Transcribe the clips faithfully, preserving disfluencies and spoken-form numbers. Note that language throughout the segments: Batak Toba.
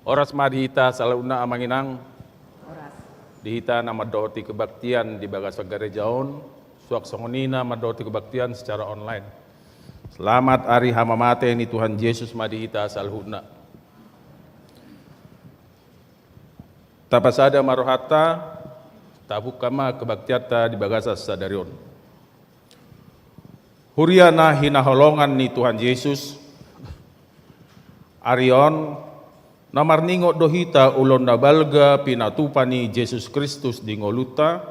Horas ma di hita saluhutna, Amang Inang. Horas. Di hita na mandohoti kebaktian di bagasan gareja on, suang songon i na mandohoti kebaktian secara online. Selamat Ari Hamamate ni Tuhan Jesus ma di hita saluhutna. Tapasada ma rohanta, tabuka ma kebaktianta di bagasan sadari on. Huria na hinaholongan ni Tuhan Jesus, ari on na marningot do hita ulaon na balga pinatupa ni Jesus Kristus di ngolunta,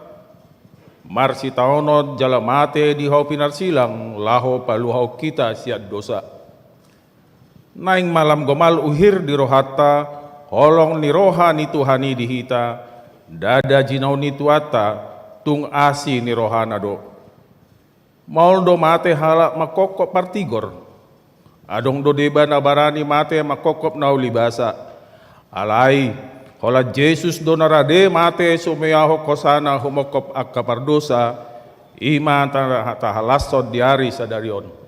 marsitaonon jala mate di hau pinarsilang laho paluahon hita sian dosa. Naeng malam gomal uhir di rohanta, holong ni roha ni Tuhan i di hita, ndada jinaon ni Tuhanta, tung asi ni rohana do. Maol do mate halak mangkophop partigor. Adong do deba na barani mate mangkophop na uli basa. Alai, holan Jesus do na rade mate sumurung hosana humophop angka pardosa, i ma ta-, tahalashon di ari sadari on.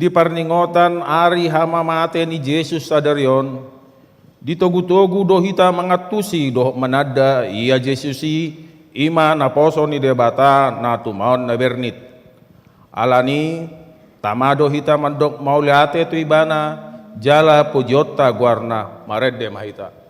Di parningotan ari hamamate ni Jesus sadari on, ditogu-togu do hita mangantusi dohot mananda ia Jesus i, i ma naposo ni Debata na tumaon na bernit. Alani, tama do hita mandok mauliate tu Ibana, jala pujionta goarna, marende ma hita.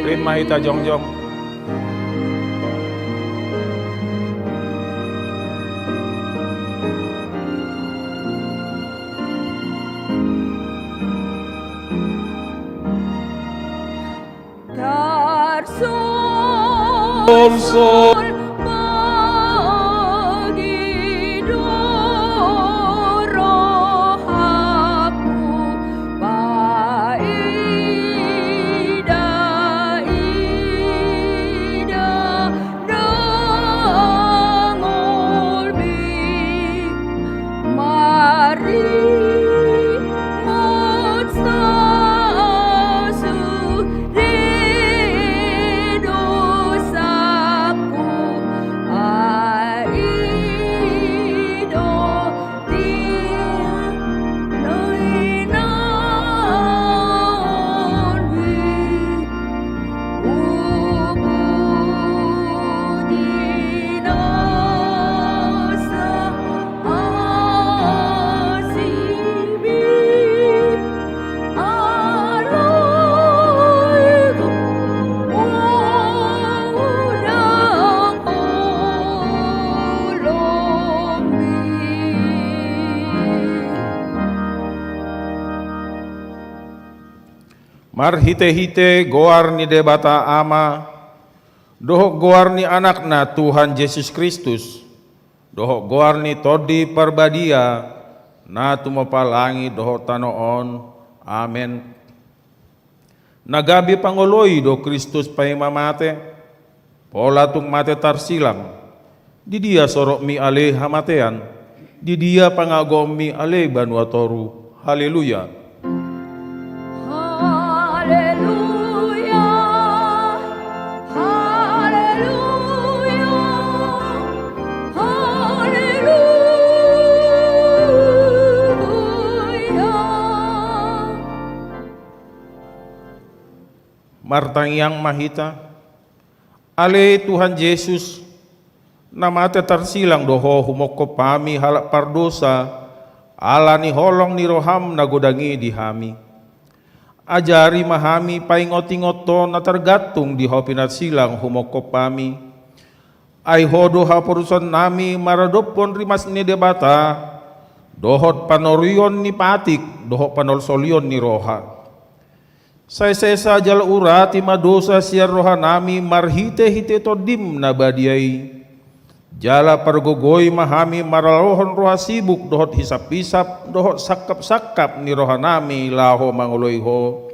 Rap ma hita jongjong. Tarsonson bagi do rohangku, paida-ida nang holbi. Maringot sa sude dosaku, Marhitehite goar ni Debata Ama, dohot goar ni Anakna Tuhan Jesus Kristus, dohot goar ni Tondi Parbadia, na tumompa langit dohot tano on. Amen. Na gabe pangoloi do Kristus paima mate, pola tung mate tarsilang. Di dia sorotmi ale hamatean? Di dia pangagoonmi ale banua toru? Haleluya! Haleluya! Haleluya! Haleluya! Martangiang ma hita. Ale Tuhan Jesus, na mate tarsilang do Ho humongkop hami halak pardosa, ala ni holong ni roham na godang i di hami. Ajari ma hami paingot-ingot Ho na targantung di Ho pinarsilang humongkop hami. Ai Ho do haporusannami maradophon rimas ni Debata, dohot panorion ni patik, dohot panolsolion ni roha. Sai sesa jala urati ma dosa sian rohanami marhite-hite Tondim na badia i. Jala pargogoi ma hami maralohon roha sibuk dohot hisap-hisap dohot sangkap-sangkap ni rohanami laho mangoloi Ho,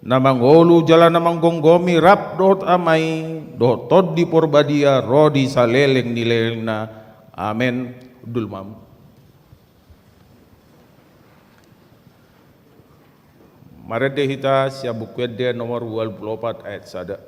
na mangolu jala na manggomgomi rap dohot Ama i, dohot Tondi Parbadia ro di saleleng ni lelengna. Amen. Hundul ma. Marende hita sian Buku Ende nomor ualu pulu opat ayat sada.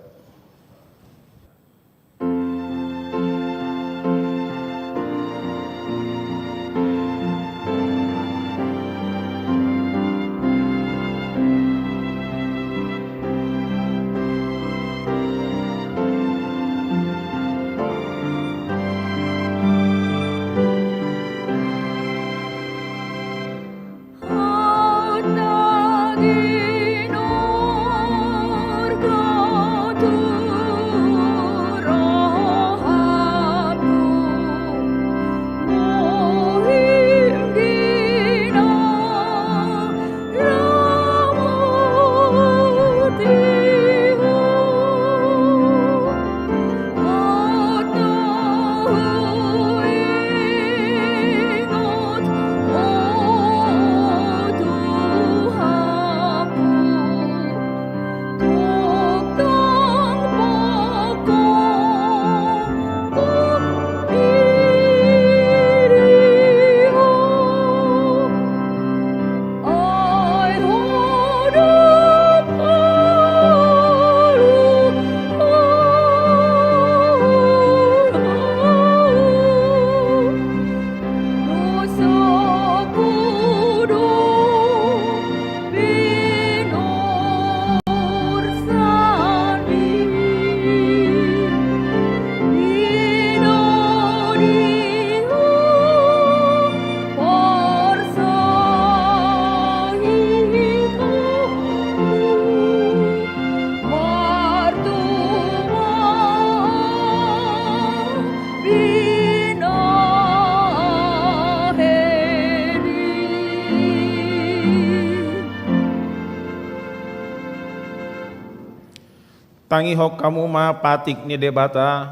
Tangihon hamu ma patik ni Debata,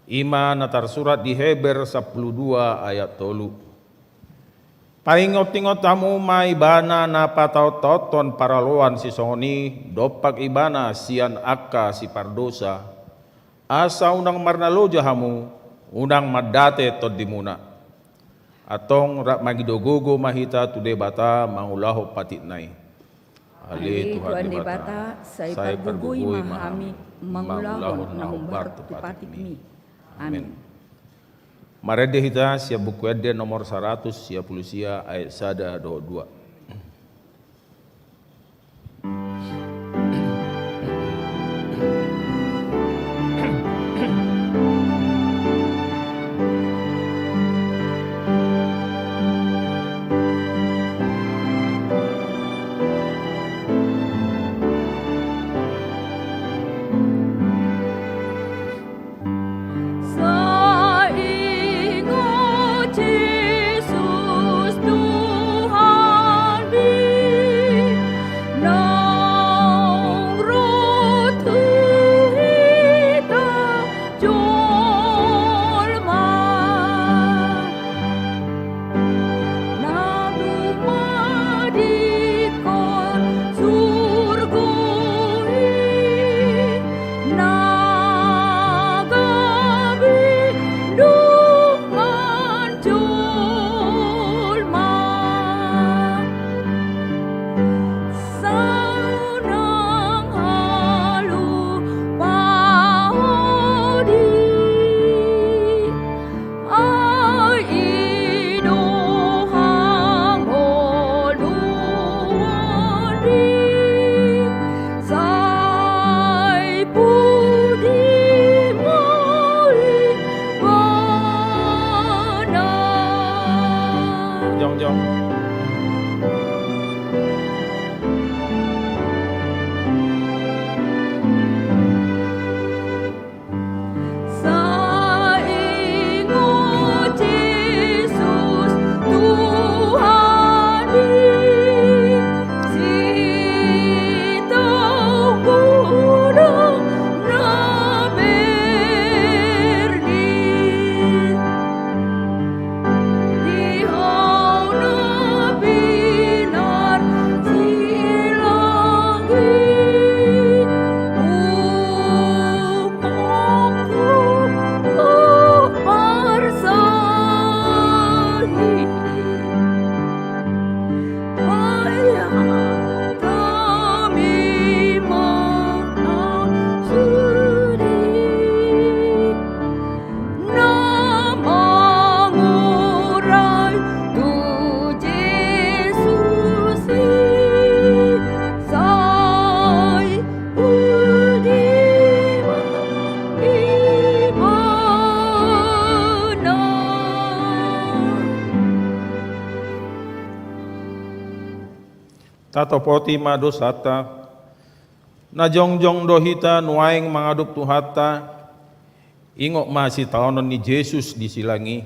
i ma na tarsurat di Heber sampulu dua ayat tolu. Paingot-ingot hamu ma Ibana na pataon-taonhon paraloan sisongon i dompak Ibana sian angka sipardosa, asa unang marnaloja hamu, unang mandate tondimuna. Antong rap mangido gogo ma hita tu Debata mangulahon patikna i. Ale Tuhan Debata, sai pargogoi ma hami mangulahon na hombar tu patikmi. Amen. Marende hita sian Buku Ende nomor saratus sia pulu sia ayat sada dohot dua. Tatopoti ma dosanta. Na jongjong do hita nuaeng mangadop Tuhanta. Ingot ma sitaonon ni Jesus di silang i.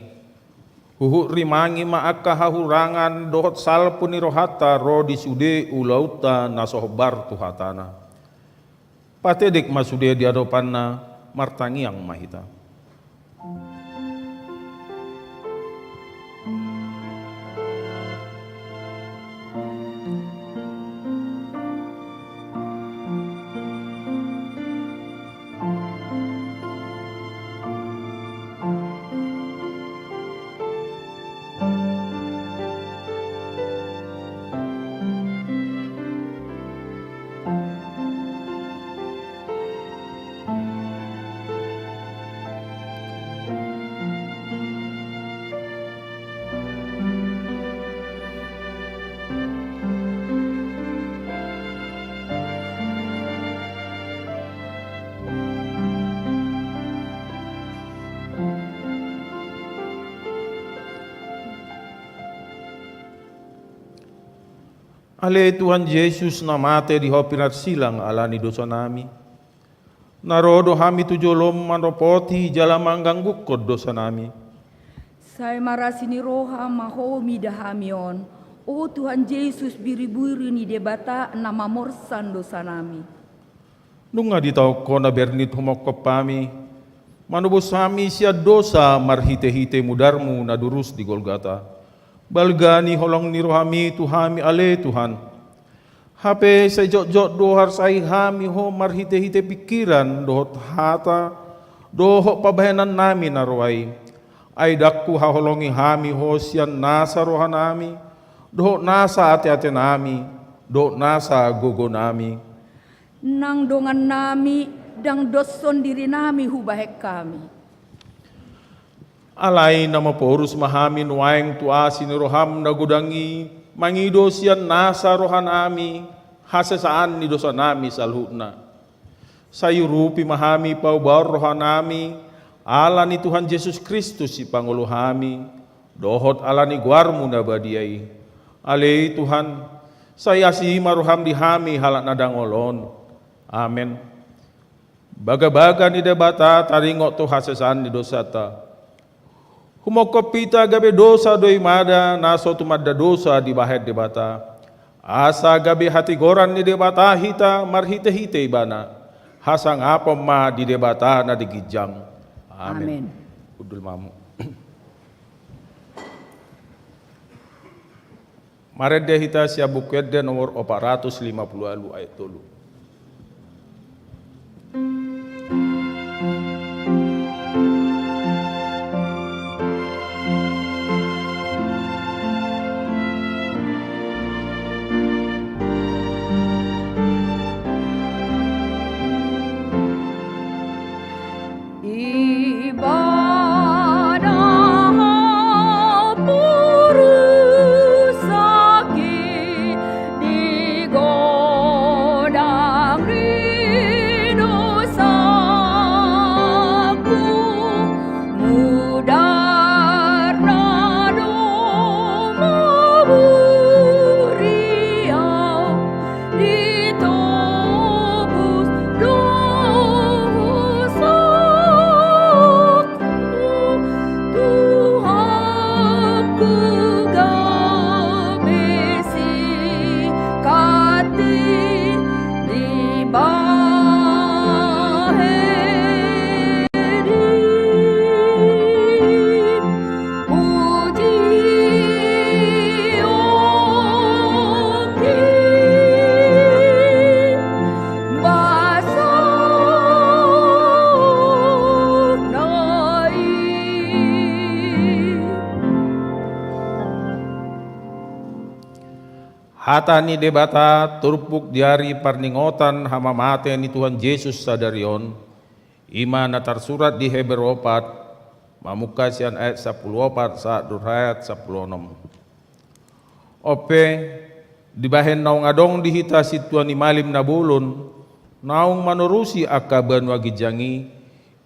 Huhut rimangi ma angka hahurangan dohot salpu ni rohanta ro di sude ulaonta na so hombar tu hatana. Patedek ma sude di adopanna. Martangiang ma hita. Ale Tuhan Jesus, na mate di ho pinarsilang ala ni dosanami, na ro do hami tu jolom manopoti jala manggangguhon dosanami. Sai marasi ni roha ma ho mida hami on, o Tuhan Jesus, biri-biri ni Debata na mamorsan dosanami. Nunga ditaon ho na bernit humongkop hami, manobus hami sian dosa marhite-hite mudarmu na durus di Golgata. Balga ni holong ni rohami tu hami ale Tuhan. Hape sai jotjot do harsai hami ho marhite-hite pingkiran dohot hata, dohot pambahenannami na roa i. Ai ndang huhaholongi hami ho sian nasa rohanami, dohot nasa ate-atenami, dohot nasa gogonami. Nang dongannami, ndang doshon dirinami hubahen hami. Alai na maporus ma hami nuaeng tu asi ni roham na godang i, mangido sian nasa rohanami hasesaan ni dosanami saluhutna. Sai urupi ma hami paubaon rohanami, ala ni Tuhan Jesus Kristus Sipangolu hami, dohot ala ni goarmu na badia i. Ale Tuhan, sai asi ma roham di hami halak na dangol on. Amen. Bagabaga ni Debata taringot tu hasesaan ni dosanta. Humongkop hita gabe dosa do ibana na so tumanda dosa dibahen Debata. Asa gabe hatigoran ni Debata hita marhite-hite ibana. Hasangapon ma di Debata na di ginjang. Amen. Amen. Hundul ma hamu. Marende hita sian Buku Ende nomor opat ratus lima puluh ualu ayat tolu. Ibana haporusaki di godang ni dosaku, mudarna do maburiau. Ditobus dosaku, Tuhanku gabe singkat i dibahen i. Puji ongki basana i. Hata ni Debata turpuk di ari parningotan hamamate ni Tuhan Jesus sadari on, i ma na tarsurat di Heber opat, mamungka sian ayat sampulu opat sahat dohot ayat sampulu onom. On pe, dibahen naung adong di hita sintua ni malim na bolon, naung manorusi angka banua ginjang i,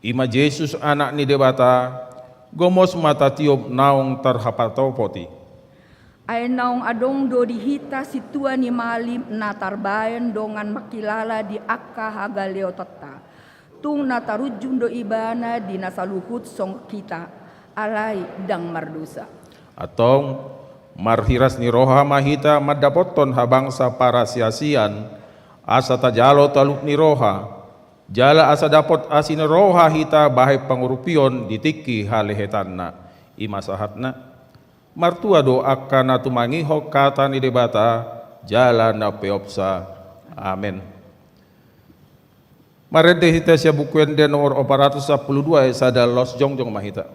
i ma Jesus, Anak ni Debata, gomos ma tatiop naung tarhapatopot i. Ai naung adong do di hita sintua ni malim na tarbaen dongan mangkilala di angka hagaleotonta. Tung na tarunjung do ibana di na saluhut songon hita, alai ndang mardosa. Antong, marhiras ni roha ma hita mandapothon habangsa parasiasian, asa tajalo talup ni roha, jala asa dapot asi ni roha hita bahen pangurupion di tingki halehetanna. I ma sahatna. Martua do angka na tumangihon hata ni Debata, jala na peopsa. Amen. Marende hita sian Buku Ende nomor opat ratus sampulu dua, ayat sada, laos jongjong ma hita.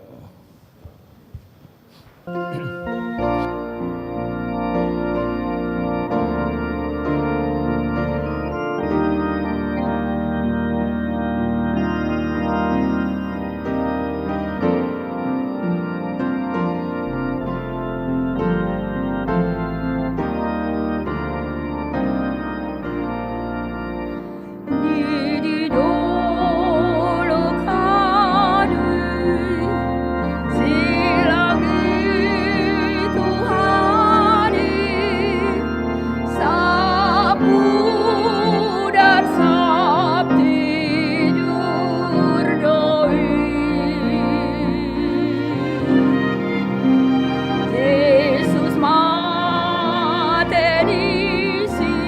Jesus mate disi,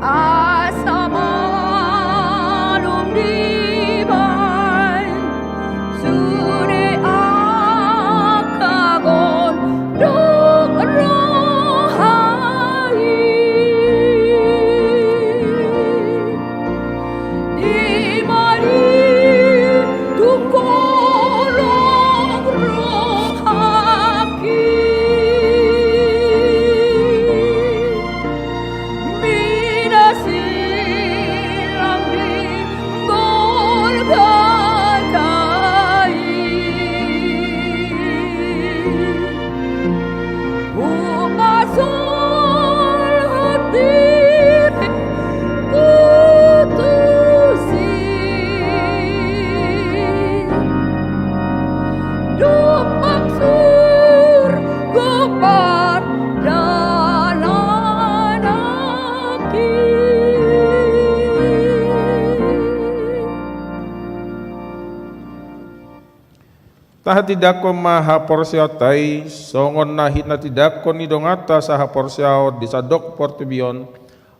asa malum dibaen sude angka gondok roha i. Di ma di tung holong rohangki, mida silang di Golgota i. Hupasahat diringku tusi, dompak surgo pardalananki. Tahatindangkon ma haporseaonta i, songon na hinatindangkon ni donganta sahaporseaon di sandok portibi on,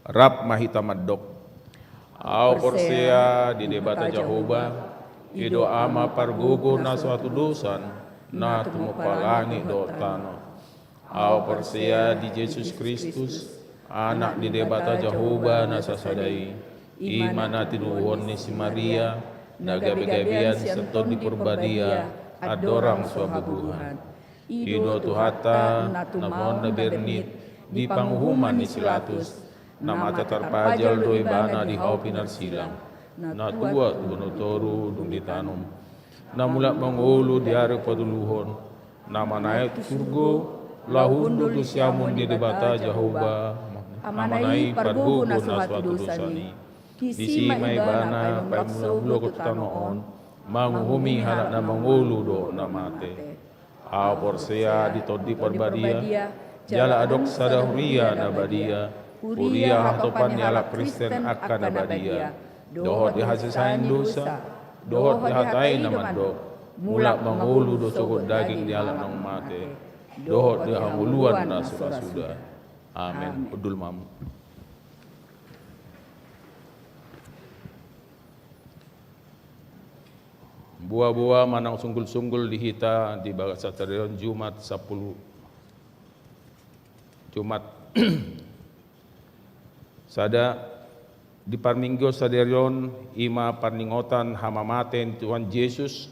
rap ma hita mandok. Ahu porsea di Debata Jahowa, i do Ama pargogo na so hatudosan, na tumompa langit dohot tano. Ahu porsea di Jesus Kristus, Anak ni Debata Jahowa na sasada i, i ma na tinubuhon ni si Maria, na gabegabean sian Tondi Parbadia, andorang so habubuhan. I do Tuhanta, na tumao na bernit di panguhuman ni si Pilatus, na mate tarpajal do ibana di hau pinarsilang, na tua tu banua toru dung ditanom, na mulak mangolu di ari patoluhon, na manaek tu surgo, laho hundul tu siamun ni Debata Jahowa, Amana i pargogo na so hatudosan i. Disi ma ibana paimula-mula tu tano on, manguhumi halak na mangolu dohot na mate. Ahu porsea di Tondi Parbadia, jala adong sada huria na badia, huria hatopan ni halak Kristen angka na badia, dohot di hasesaen dosa, dohot di hata i na mandok, mulak mangolu do sogot daging ni halak naung mate, dohot di hangoluan na so ra suda. Amen. Amen. Hundul ma hamu. Boa-boa manang sunggul-sunggul di hita di bagasan sadari on Jumat sampulu, Jumat sada. Di parmingguon sadari on, i ma parningotan hamamate ni Tuhan Jesus,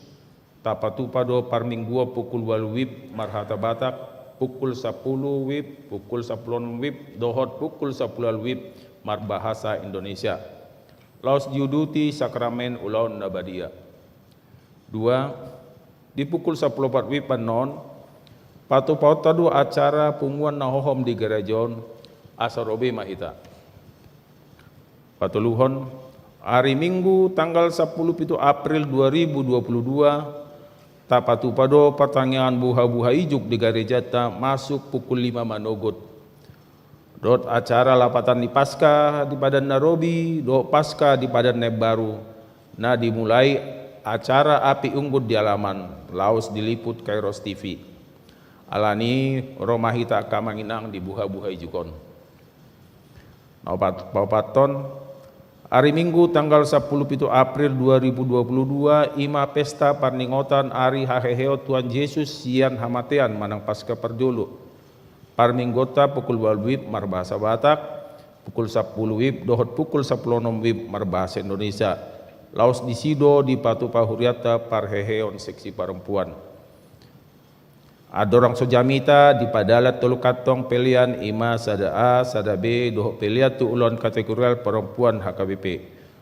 tapatupa do parmingguon pukul ualu WIB marhata Batak, pukul sampulu WIB, pukul sampulu onom WIB, dohot pukul sampulu ualu WIB marbahasa Indonesia. Laos diuduti sakramen ulaon na badia. Dua, di pukul sampulu opat WIB annon, patupaonta do acara punguan na hohom di gareja on, asa ro be ma hita. Patoluhon, ari Minggu tanggal sampulu pitu April dua ribu dua puluh dua, Tapatupa do partangiangan buha-buha ijuk di garejanta masuk pukul lima manogot. Dohot acara lapatan ni Paska di Padan na Robi, dohot Paska di Padan na Imbaru, na dimulai acara api unggun di alaman, laos diliput Kairos T V. Alani i ro ma hita angka amang inang di buha-buha ijuk on. Na opat, paopathon, ari Minggu tanggal sampulu pitu April dua ribu dua puluh dua, i ma pesta parningotan ari haheheon Tuhan Jesus sian hamatean manang Paska parjolo. Parmingguonta pukul ualu WIB marbahasa Batak, pukul sampulu WIB dohot pukul sampulu onom WIB marbahasa Indonesia. Laos disi do dipatupa hurianta parheheon seksi parompuan. Andorang so jamita dipadalan tolu kantong pelean, i ma sada A, sada B, dohot pelean tu ulaon kategorial parompuan H K B P.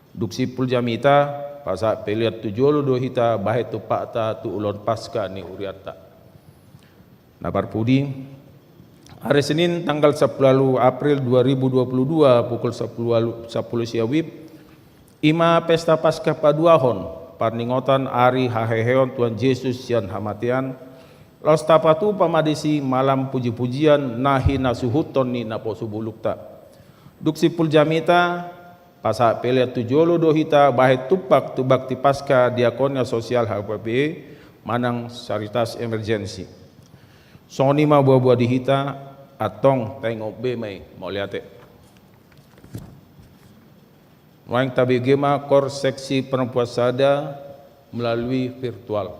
Dung simpul jamita, pasahat pelean tu jolo do hita bahen tumpakta tu ulaon Paska ni hurianta. Na parpudi, ari Senin tanggal sampulu ualu April dua ribu dua puluh dua pukul sampulu ualu, sampulu sia WIB, i ma pesta Paska paduahon, parningotan ari haheheon Tuhan Jesus sian hamatean, laos tapatupa ma disi malam puji-pujian na hinasuhuton ni naposo bulungta. Dung simpul jamita, pasahat pelean tu jolo do hita bahen tumpak tu bakti Paska diakonia sosial H K B P manang Caritas Emergency. Songon i ma buha-buha di hita, antong taingot be ma i, mauliate. Nuaeng tabege ma kor seksi perempuan sada melalui virtual.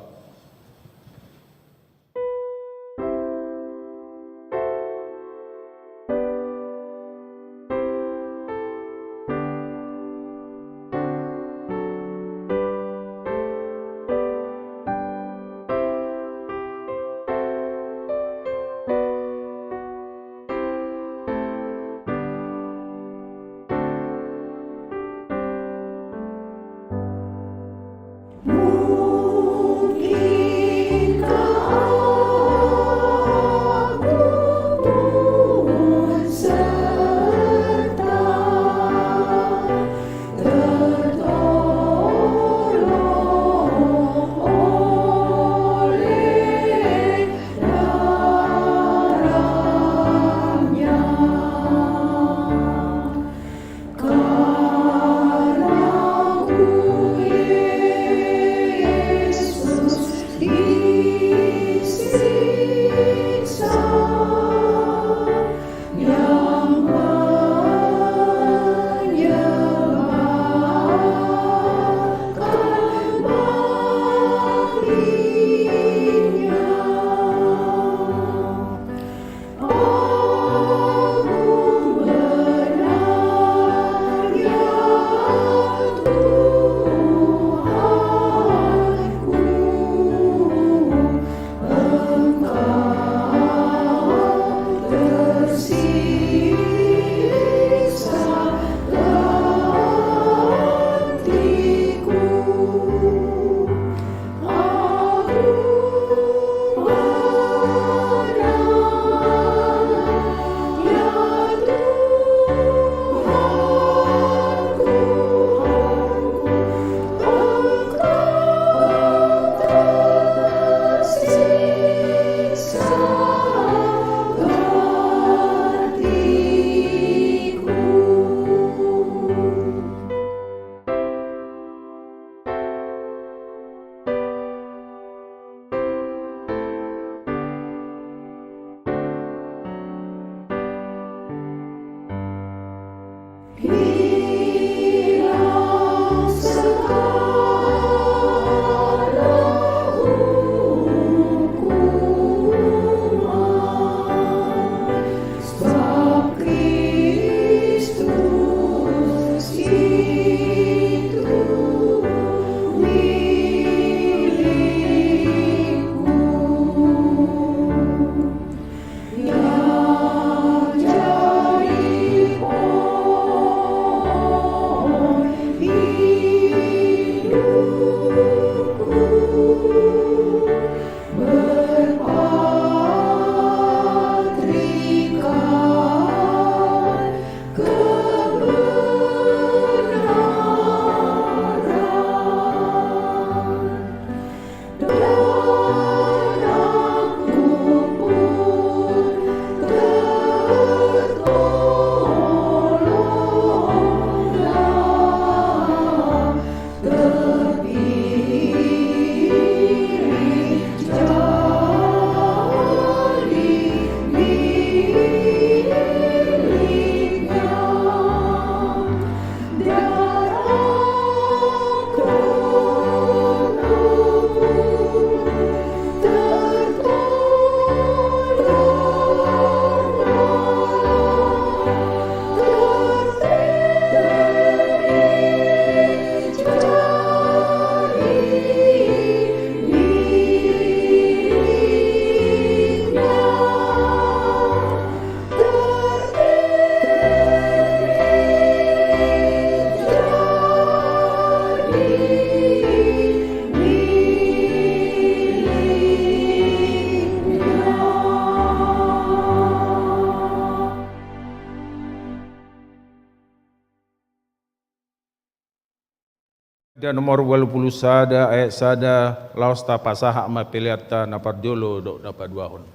Ia nomor ualu pulu sada, ayat sada, laos tapasahat ma peleanta na parjolo dohot na paduahon.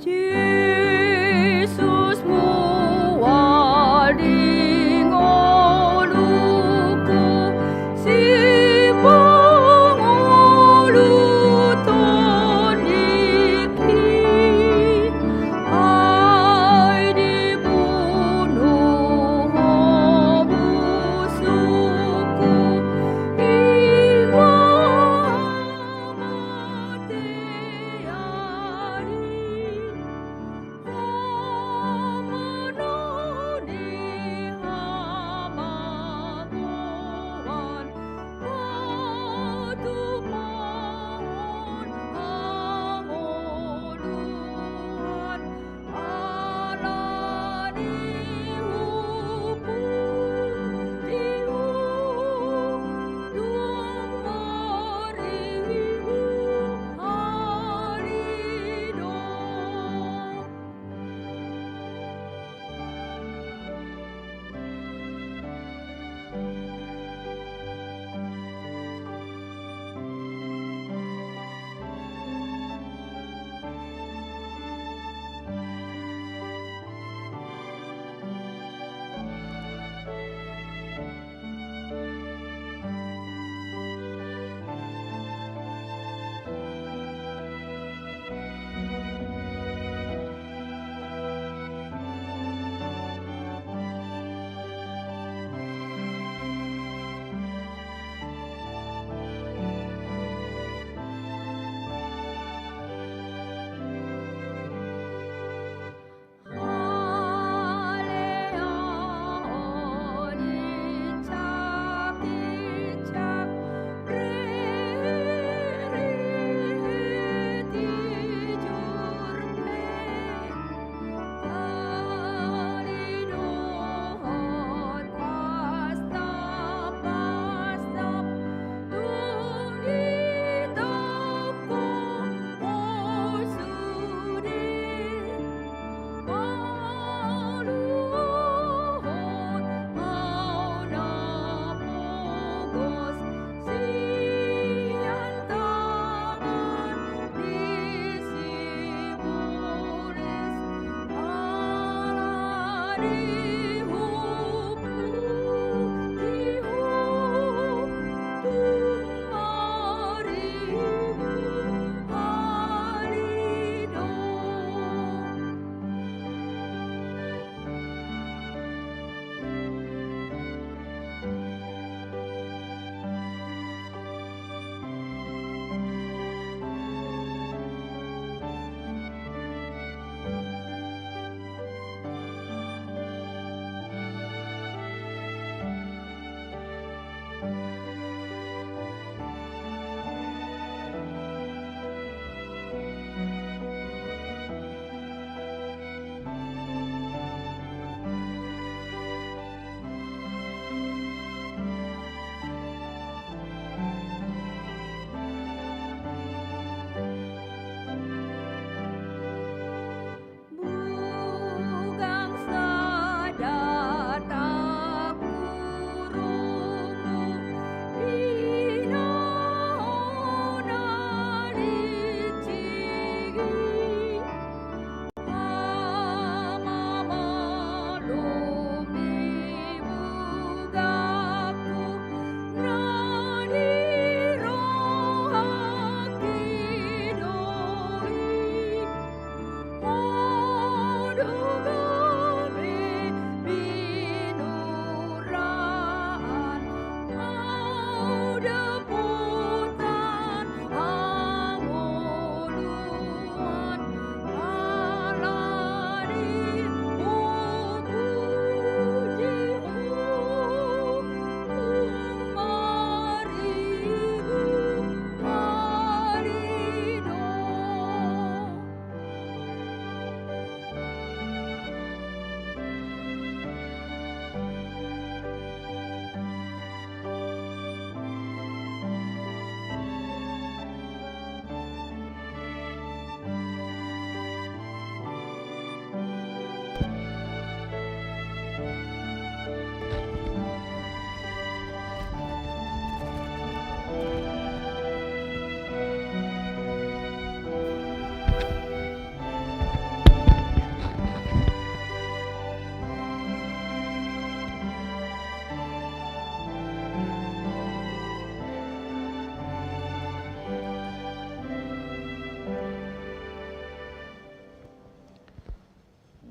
Jesus mual di ngolungku, sipangolu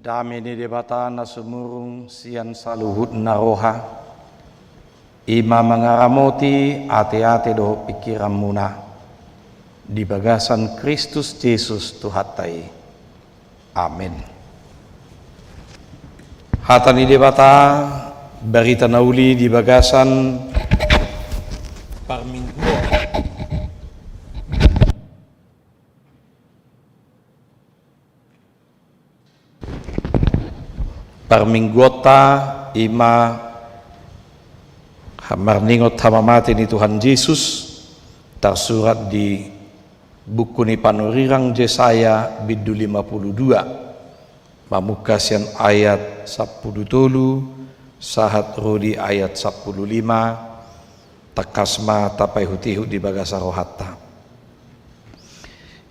Dame ni Debata na sumurung sian saluhutna roha, i ma mangaramoti ateate dohot pingkiranmuna di bagasan Kristus Jesus Tuhanta i. Amen. Hata ni Debata, barita na uli di bagasan parmingguon. Parmingguonta i ma marningot hamamate ni Tuhan Jesus, tarsurat di buku ni panurirang Jesaya bindu lima pulu dua, mamungka sian ayat sampulu tolu sahat ro di ayat sampulu lima. Tangkas ma tapaihutihut di bagasan rohanta.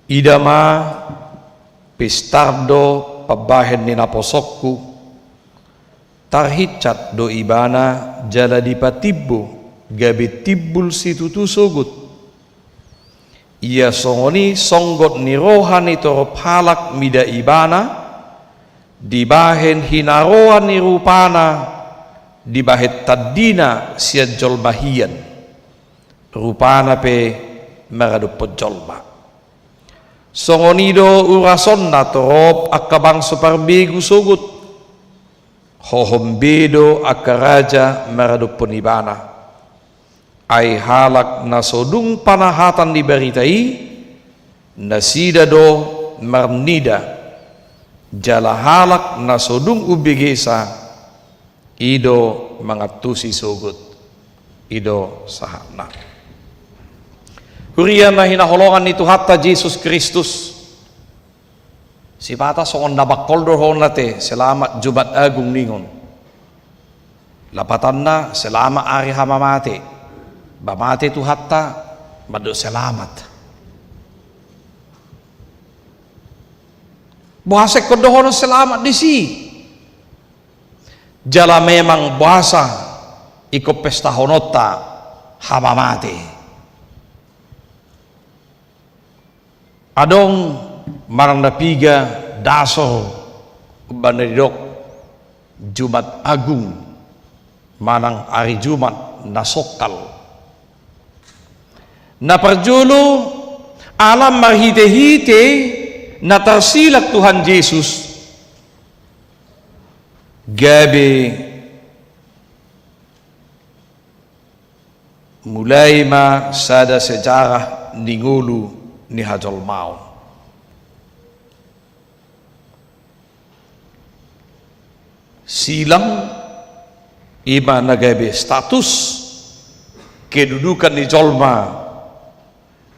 Ida ma, pistar do pambahen ni naposongku, tarhinsat do ibana jala dipatimbo gabe timbul situtu sogot. Ia songon i songgot ni roha ni torop halak mida ibana, dibahen hinaroan ni rupana, dibahen tandina sian jolma hian, rupana pe maradophon jolma. Songon i do urasonna torop angka bangso parbegu sogot, hohom be do angka raja maradophon ibana. Ai halak na so dung panahatan ni barita i, nasida do marnida, jala halak na so dung umbegesa, i do mangantusi sogot. I do sahatna. Huria na hinaholongan ni Tuhanta Jesus Kristus, sipata songon na bangkol do hona te, selamat Jumat Agung ningon. Lapatanna selamat ari hamamate. Ba mate Tuhanta, mandok selamat. Boasa ingkon dohonon selamat disi? Jala memang boasa ingkon pestahononta hamamate? Adong manang na piga dasor umbahen na didok Jumat Agung manang ari Jumat na songkal. Na parjolo, ala marhitehite na tarsilang Tuhan Jesus, gabe mulai ma sada sejarah ni ngolu ni hajolmaon. Silang, i ma na gabe status kedudukan ni jolma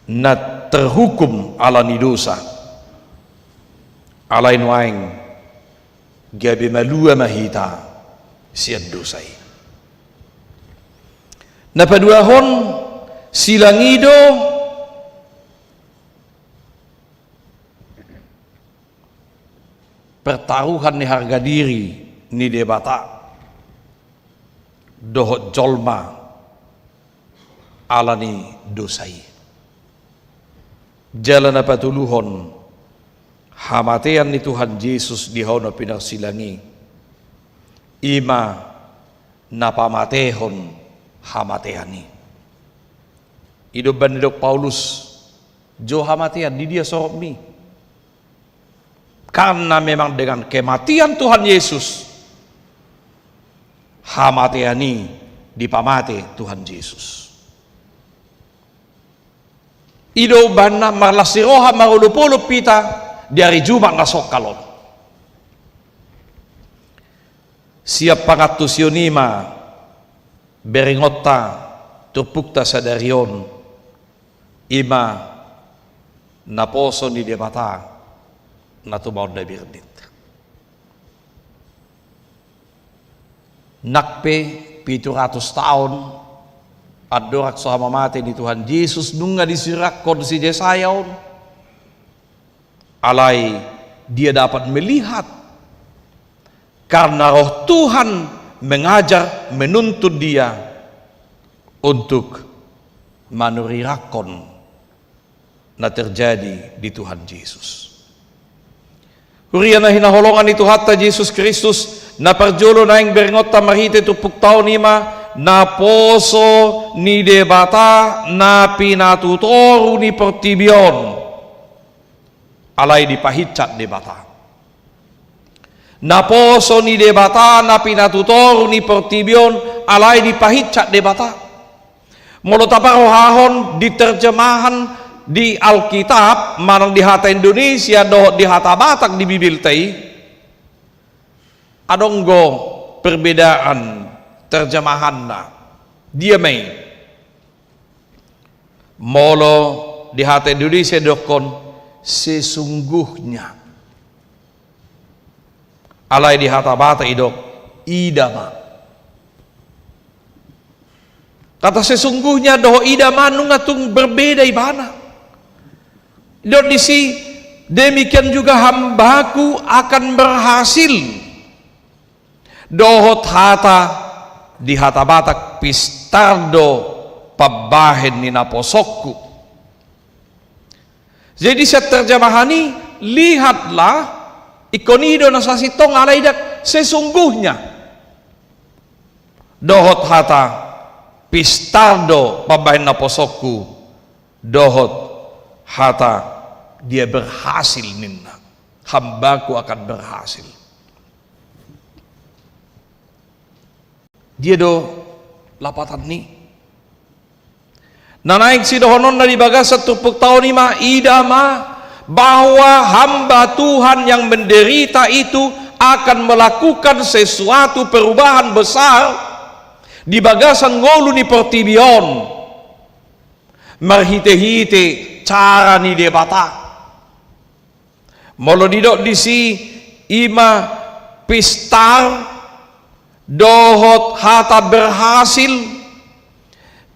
na terhukum ala ni dosa. Alai nuaeng gabe malua ma hita sian dosa i. Na paduahon, silang i do pertaruhan ni harga diri ni Debata dohot jolma ala ni dosa i. Jala na patoluhon, hamatean ni Tuhan Jesus di hau na pinarsilang i, i ma na pamatehon hamatean i. I do umbahen na didok Paulus, jo hamatean, di dia soropmi? Karena memang dengan kematian Tuhan Yesus, hamatean i dipamate Tuhan Jesus. I do umbahen na marlas ni roha marolopolop hita di ari Jumat na songkal on. Sian pangantusion i ma berengonta, turpukta sadari on, i ma naposo ni Debata na tumaon na birbit. Nang pe pitu ratus taon andorang so hamamate ni Tuhan Jesus nunga disirangkon si Jesaya on. Alai dia dapat melihat, karena Roh Tuhan mengajar, menuntun dia untuk manurirangkon na terjadi di Tuhan Jesus. Huria na hinaholongan ni Tuhanta Jesus Kristus, na parjolo naeng berngonta marhite turpukta on i ma naposo ni Debata na pinatutoru ni portibi on, alai dipahinsat Debata. Naposo ni Debata na pinatutoru ni portibi on, alai dipahinsat Debata. Molo taparrohahon di terjemahan di Alkitab, manang di hata Indonesia dohot di hata Batak di Bibelta i, adong do perbedaan terjemahanna. Dia ma i? Molo di hata Indonesia didokkon sesungguhnya. Alai di hata Batak didok ida ma. Kata sesungguhnya dohot ida ma nunga tung berbeda ibana. Didok disi, demikian juga hambaku akan berhasil. Dohot hata, di hata Batak, pistar do pambahen ni naposongku. Jadi sian terjemahan i, lihatlah, ingkon i do na sasintongna, alai didok sesungguhnya. Dohot hata, pistar do pambahen naposongku, dohot hata, dia berhasil ninna. Hambaku akan berhasil. Dia do lapatan ni na naeng sidohononna di bagasan turpukta on i ma, ida ma bahwa hamba Tuhan yang menderita itu akan melakukan sesuatu perubahan besar di bagasan ngolu ni portibi on marhite-hite cara ni Debata. Molo didok disi, i ma pistar dohot hata berhasil.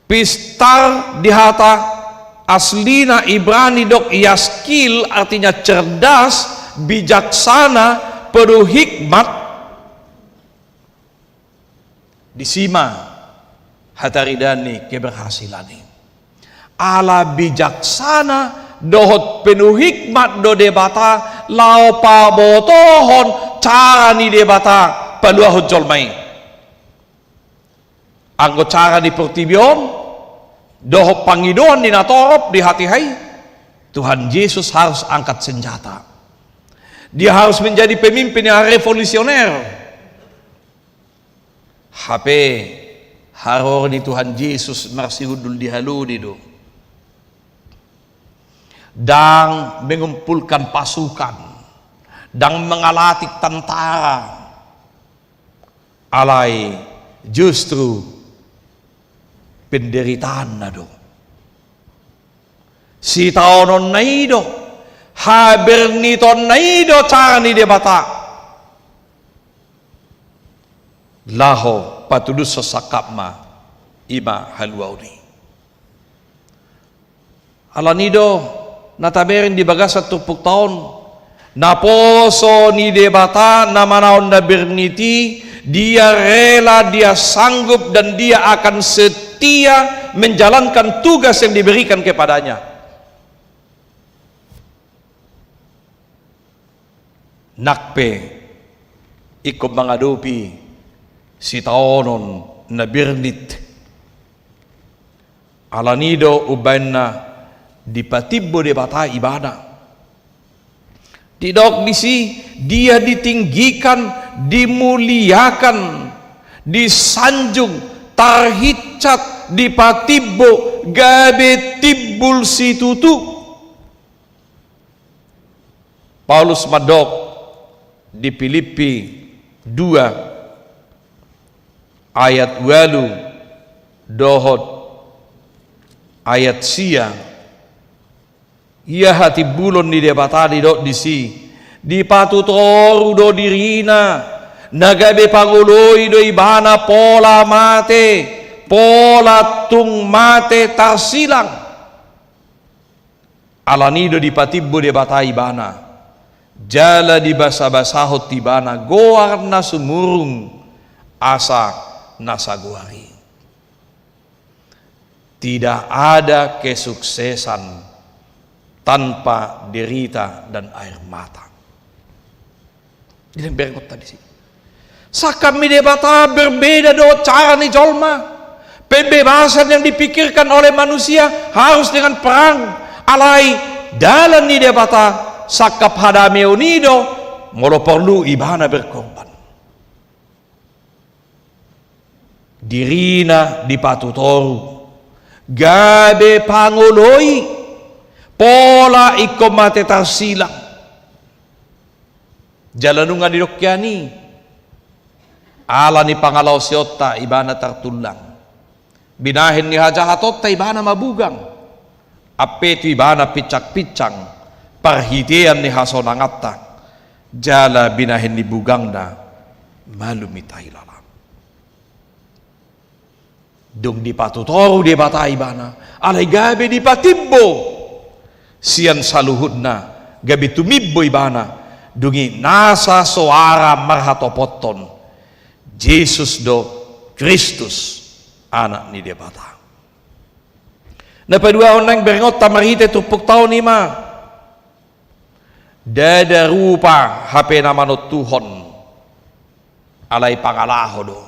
Pistar di hata aslina Ibrani didok yaskil, artinya cerdas, bijaksana, penuh hikmat. Disi ma hataridaan ni keberhasilan i. Ala bijaksana dohot penuh hikmat do Debata laho pabotohon cara ni Debata paluahon jolma i. Anggo cara ni portibi on dohot pangidoan ni natorop di hatiha i, Tuhan Yesus harus angkat senjata. Dia harus menjadi pemimpin yang revolusioner. Hape haroro ni Tuhan Jesus marsihundul di haloni do. Ndang mengumpulkan pasukan, ndang mangalatik tentara, alai justru penderitaanna do. Sitaononna i do, habernitonna i do cara ni Debata. Laho patudushon sangkap ma, i ma haluaon i. Alani do na tabereng di bagasan turpukta on, naposo ni Debata na manaon na bernit i, dia rela, dia sanggup, dan dia akan setia menjalankan tugas yang diberikan kepadanya. Nang pe ingkon mangadopi sitaonon na bernit. Alani do umbahen na dipatimbo Debata ibana. Didok disi, dia ditinggikan, dimuliakan, disanjung, tarhinsat, dipatimbo, gabe timbul situtu. Paulus mandok di Pilippi dua ayat ualu dohot ayat sia, ia hatimbulon ni Debata didok disi, dipatutoru do dirina, na gabe pangoloi do ibana pola mate, pola tung mate tarsilang. Alani do dipatimbo Debata ibana, jala dibasabasahon tu ibana goar na sumurung asa na sagoar i. Tidak ada kesuksesan tanpa derita dan air mata. Di na berenggonta disi. Sangkap ni Debata berbeda dohot cara ni jolma. Pembebasan yang dipikirkan oleh manusia harus dengan perang. Alai dalan ni Debata sangkap hadameon i do, molo porlu ibana berkorban. Dirina dipatutoru, gabe pangoloi, pola ingkon mate tarsilang. Jala nunga didok hian i, ala ni pangalaosionta ibana tartullang. Binahen ni hajahatonta ibana mabugang. Ampe tu ibana pinsangpinsang parhitean ni hasonanganta. Jala binahen ni bugangna malum i tahilalang. Dung dipatutoru Debata ibana, alai gabe dipatimbo sian saluhutna, gabe tumimbo ibana, dung i nasa soara marhatopothon, Jesus do Kristus, Anak ni Debata. Na paduahon naeng berengonta marhite turpukta on i ma, ndada rupa hape na manontuhon, alai pangalaho do.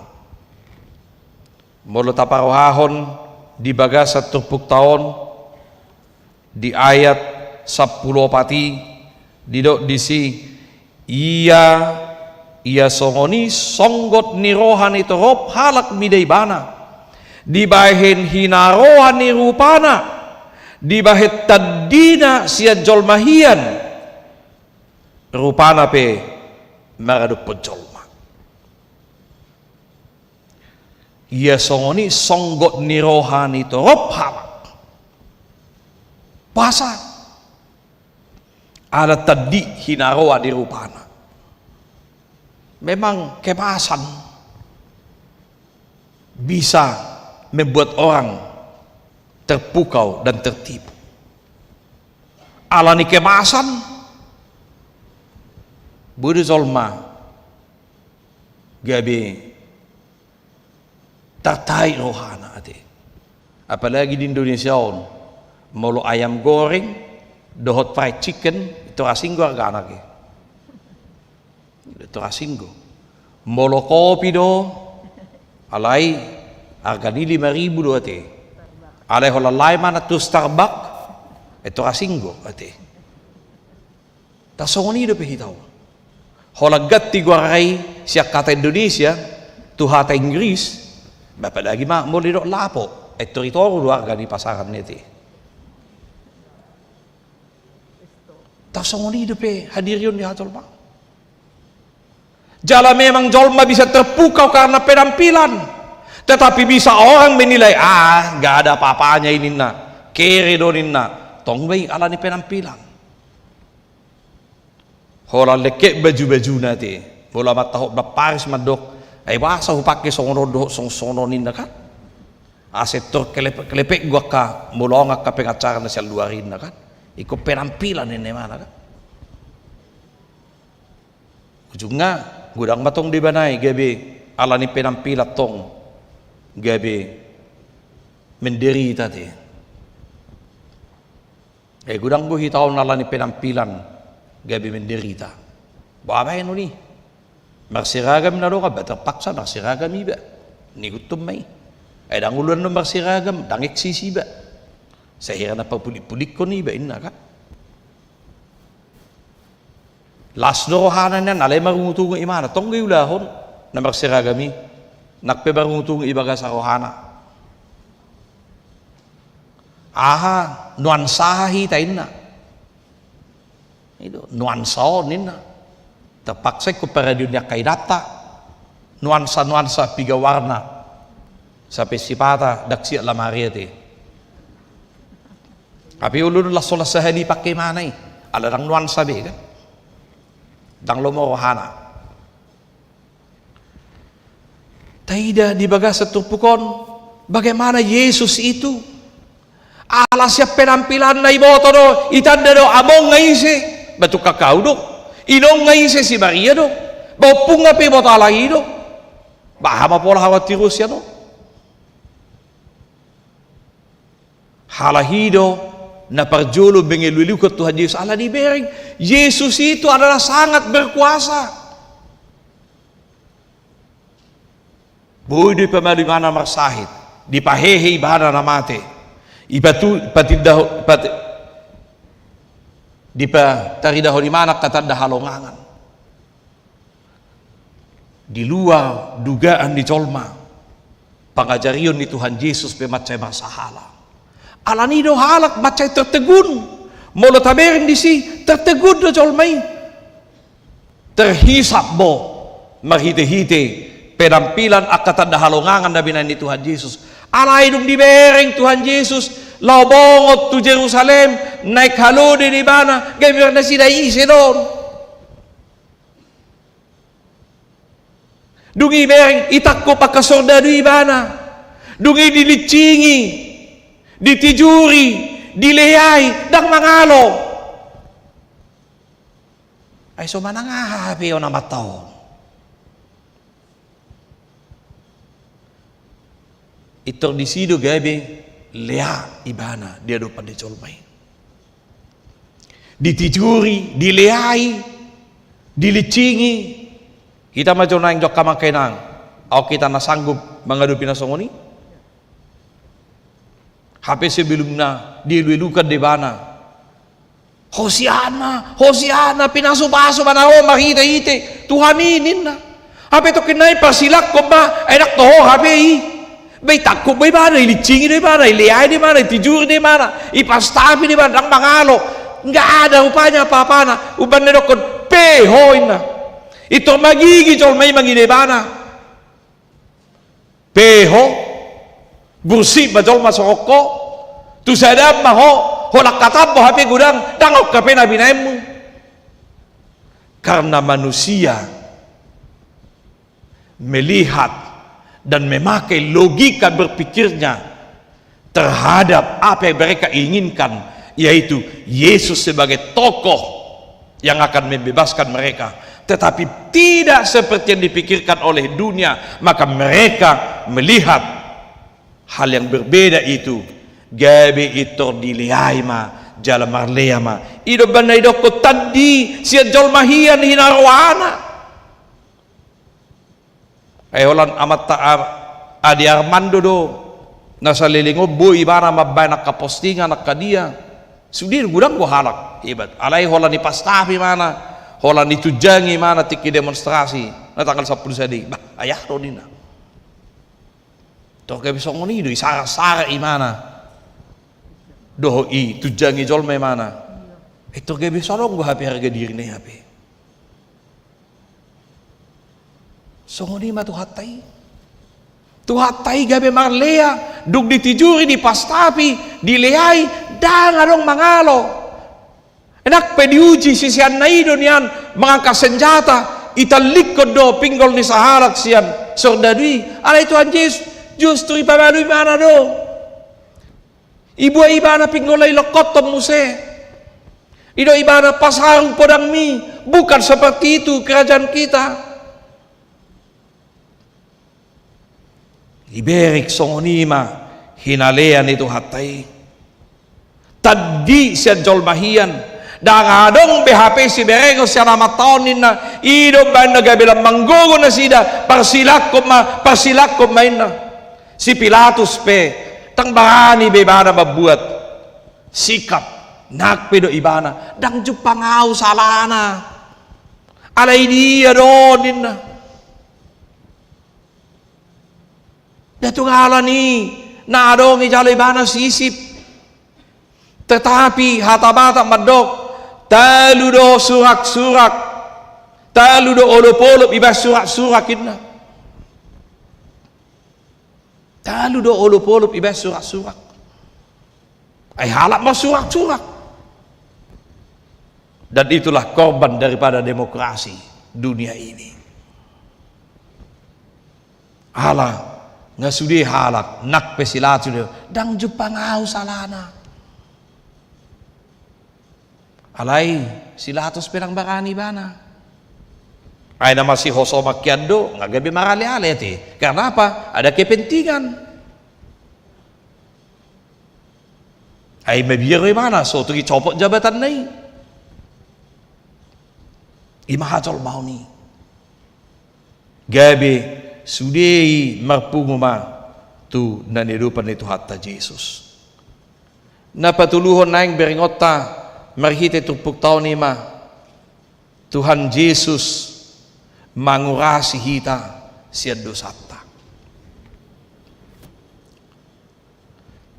Molo taparohahon di bagasan turpukta on, di ayat sampulu opat i, didok disi, ia, ia songon i songgot ni roha ni torop halak mida ibana, dibahen hinaroa ni rupana, dibahen tandina sian jolma hian, rupana pe maradophon jolma. Ia songon i songgot ni roha ni torop halak. Boasa? Ala tandi hinaroa di rupana. Memang kemasan bisa membuat orang terpukau dan tertipu. Ala ni kemasan, boi do jolma gabe tartarik rohana ate. Apalagi di Indonesia on, molo ayam goreng dohot fried chicken, i tor asing do argana ke. I tor asing do. Molo kopi do, alai arga ni lima ribu do ate. Alai holan lae mangan tu Starbucks, i tor asing do ate. Tarsongon i dope hita on. Holan ganti goarna i sian hata Indonesia tu hata Inggris, apalagi ma molo didok lapo, i tor i toru do arga ni pasaran i ate. Tarsongon i dope hadirion ni hajolmaon. Jala memang jolma bisa terpukau karena penampilan. Tetapi bisa orang menilai, ah, nggak ada apa-apanya ini, ninna. Kere do, ninna. Tong do i ala ni penampilan. Holan lengket baju-bajuna ate. Molo amanta hotbak Paris mandok, ai boasa hupake songon on dohot song-, songon on, ninna kan. Asa tor kelepek-kelepek do angka molo adong angka pengacara na sian luar, ninna kan. Ingkon penampilan ninna imana kan. Ujungna godang ma tong do ibana i gabe ala ni penampilan tong gabe menderita ate. Eh, godang do hita on ala ni penampilan gabe menderita. Boha bahenon i? Marseragam na dong, ba terpaksa marseragam iba. Ninna ingkon ma i. Ai ndang olo annon marseragam, ndang eksis iba. Sai hira na papulik-pulikkon iba, ninna kan. Las do rohana nian, alai marungut-ungut imana, tong do iulahon na marseragam i. Nang pe marungut-ungut i bagasan rohana. Aha, nuansa aha hita, ninna. I do, nuansa on, ninna. Terpaksa ingkon paradion ni angka inanta. Nuansa-nuansa piga warna. Sampe sipata ndang siap lamari ate. Tapi olo do las holan sahali pake imana i. Ala ndang nuansa be kan. Ndang lomo rohana. Taida di bagasan turpuk on, bagaimana Yesus itu. Ala sian penampilanna iboto do, itanda do, among nga ise, ba tungkang hau do. Inong nga ise, si Maria do. Ba ompungna pe iboto halak i do. Ba aha ma pola hau anti Rusia do. Halak i do na parjolo mengeluh-eluhkon Tuhan Yesus, ala dibereng Yesus itu adalah sangat berkuasa. Boi do dipamalu ibana marsahit, dipahehe ibana na mate, ipatu-, patindaho-, pat-, dipataridahon ibana angka tanda halongangan. Di luar dugaan ni jolma, pangajarion ni Tuhan Jesus pe mansai marsahala. Alani do halak mansai tertegun, molo tabereng disi, tertegun do jolma i. Terhisap do marhite-hite penampilan angka tanda halongangan na binahen ni Tuhan Jesus. Alai dung dibereng Tuhan Jesus laho bongot tu Jerusalem, naeng halode do ibana, gabe marnasida ise do on. Dung i bereng, itangkup angka sordadu i ibana. Dung i dilinsingi, ditijuri, dileai, ndang mangalo. Ai so manang aha hape on amanta on? Pintor disi do gabe lea ibana di adopan ni jolma i. Ditijuri, dileai, dilinsingi. Hita ma jo naeng jo angka amang inang, aut hita na sanggup mangadopi na songon i? Hape sebelumna dielu-elukan do ibana. Hosiana, Hosiana, pinasupasu ma na ro marhite-hite Tuhan i, ninna. Hape tongkin nai parsilangkon ma, ai ndang toho hape i. Ba itangkup do ibana, ilinsingi do ibana, ileai do ibana, itijuri do ibana, ipastapi do ibana, ndang mangalo. Nggak ada rupanya apa-apana, umbahen na didokkon, pe ho, inna. Pintor magigi jolma i mangido ibana. Pe ho, bursik ma jolma songon ho, tu sadam ma ho, holan hatamu hape godang, ndang on hape na binahenmu. Karena manusia melihat dan memakai logika berpikirnya terhadap apa yang mereka inginkan, yaitu Yesus sebagai tokoh yang akan membebaskan mereka. Tetapi tidak seperti yang dipikirkan oleh dunia, maka mereka melihat hal yang berbeda itu. Gabe pintor dileai ma, jala marlea ma. I do umbahen na didokkon tandi sian jolma hian hinaroana. Ai holan amanta, a-, Ade Armando do na saleleng on boi ibana mambahen angka postingan angka dia. Sude godang do halak hebat. Alai holan ipastapi ibana, holan itunjangi ibana tingki demonstrasi na tanggal sampulu sada i. Bah, ai aha do ninna. Pintor gabe songon i do, isarak-sarak ibana dohot itunjangi jolma ibana. Pintor gabe so adong do hape harga dirina i hape. Songon i ma Tuhanta i. Tuhanta i gabe marlea, dung ditijuri, dipastapi, dileai, ndang adong mangalo. Nang pe diuji siseanna i do nian mangangkat senjata, itallikkon do pinggol ni sahalak sian sordadu i. Alai Tuhan Jesus justru ipamalu ibana do. Ibuat ibana pinggolna, ilokkothon muse. Didok ibana, pasarung podangmi, bukan seperti itu kerajaan kita. Dibereng songon i ma hinalean ni Tuhanta i. Tandi sian jolma hian, ndang adong be hape siberengon sian Amanta on ninna, i do umbahen na gabe lam manggogo nasida, parsilangkon ma, parsilangkon ma inna. Si Pilatus pe, ndang barani be ibana mambuat sikap, nang pe didok ibana, ndang jumpang ahu salana. Alai dia do ninna. Ndang tung ala ni na adong ijalo ibana sisip. Tetapi hata Batak mandok, talu do surak-surak, talu do olop-olop ibaen surak-surak inna. Talu do olop-olop ibaen surak-surak. Ai halak marsurak-surak. Dan itulah korban daripada demokrasi dunia ini. Ala, nga sude halak, nang pe si Pilatus do, ndang jumpang ahu salana. Alai si Pilatus pe ndang barani ibana. Ai na masihosoman hian do, nga gabe marale-ale ate. Karena apa? Ada kepentingan. Ai mabiar do ibana, so tung dicopot jabatanna i. I ma hajolmaon i. Gabe sude i marpungu ma tu na niadopan ni Tuhanta Jesus. Na patoluhon naeng berengonta marhite turpukta on i ma, Tuhan Jesus mangurasi hita sian dosanta.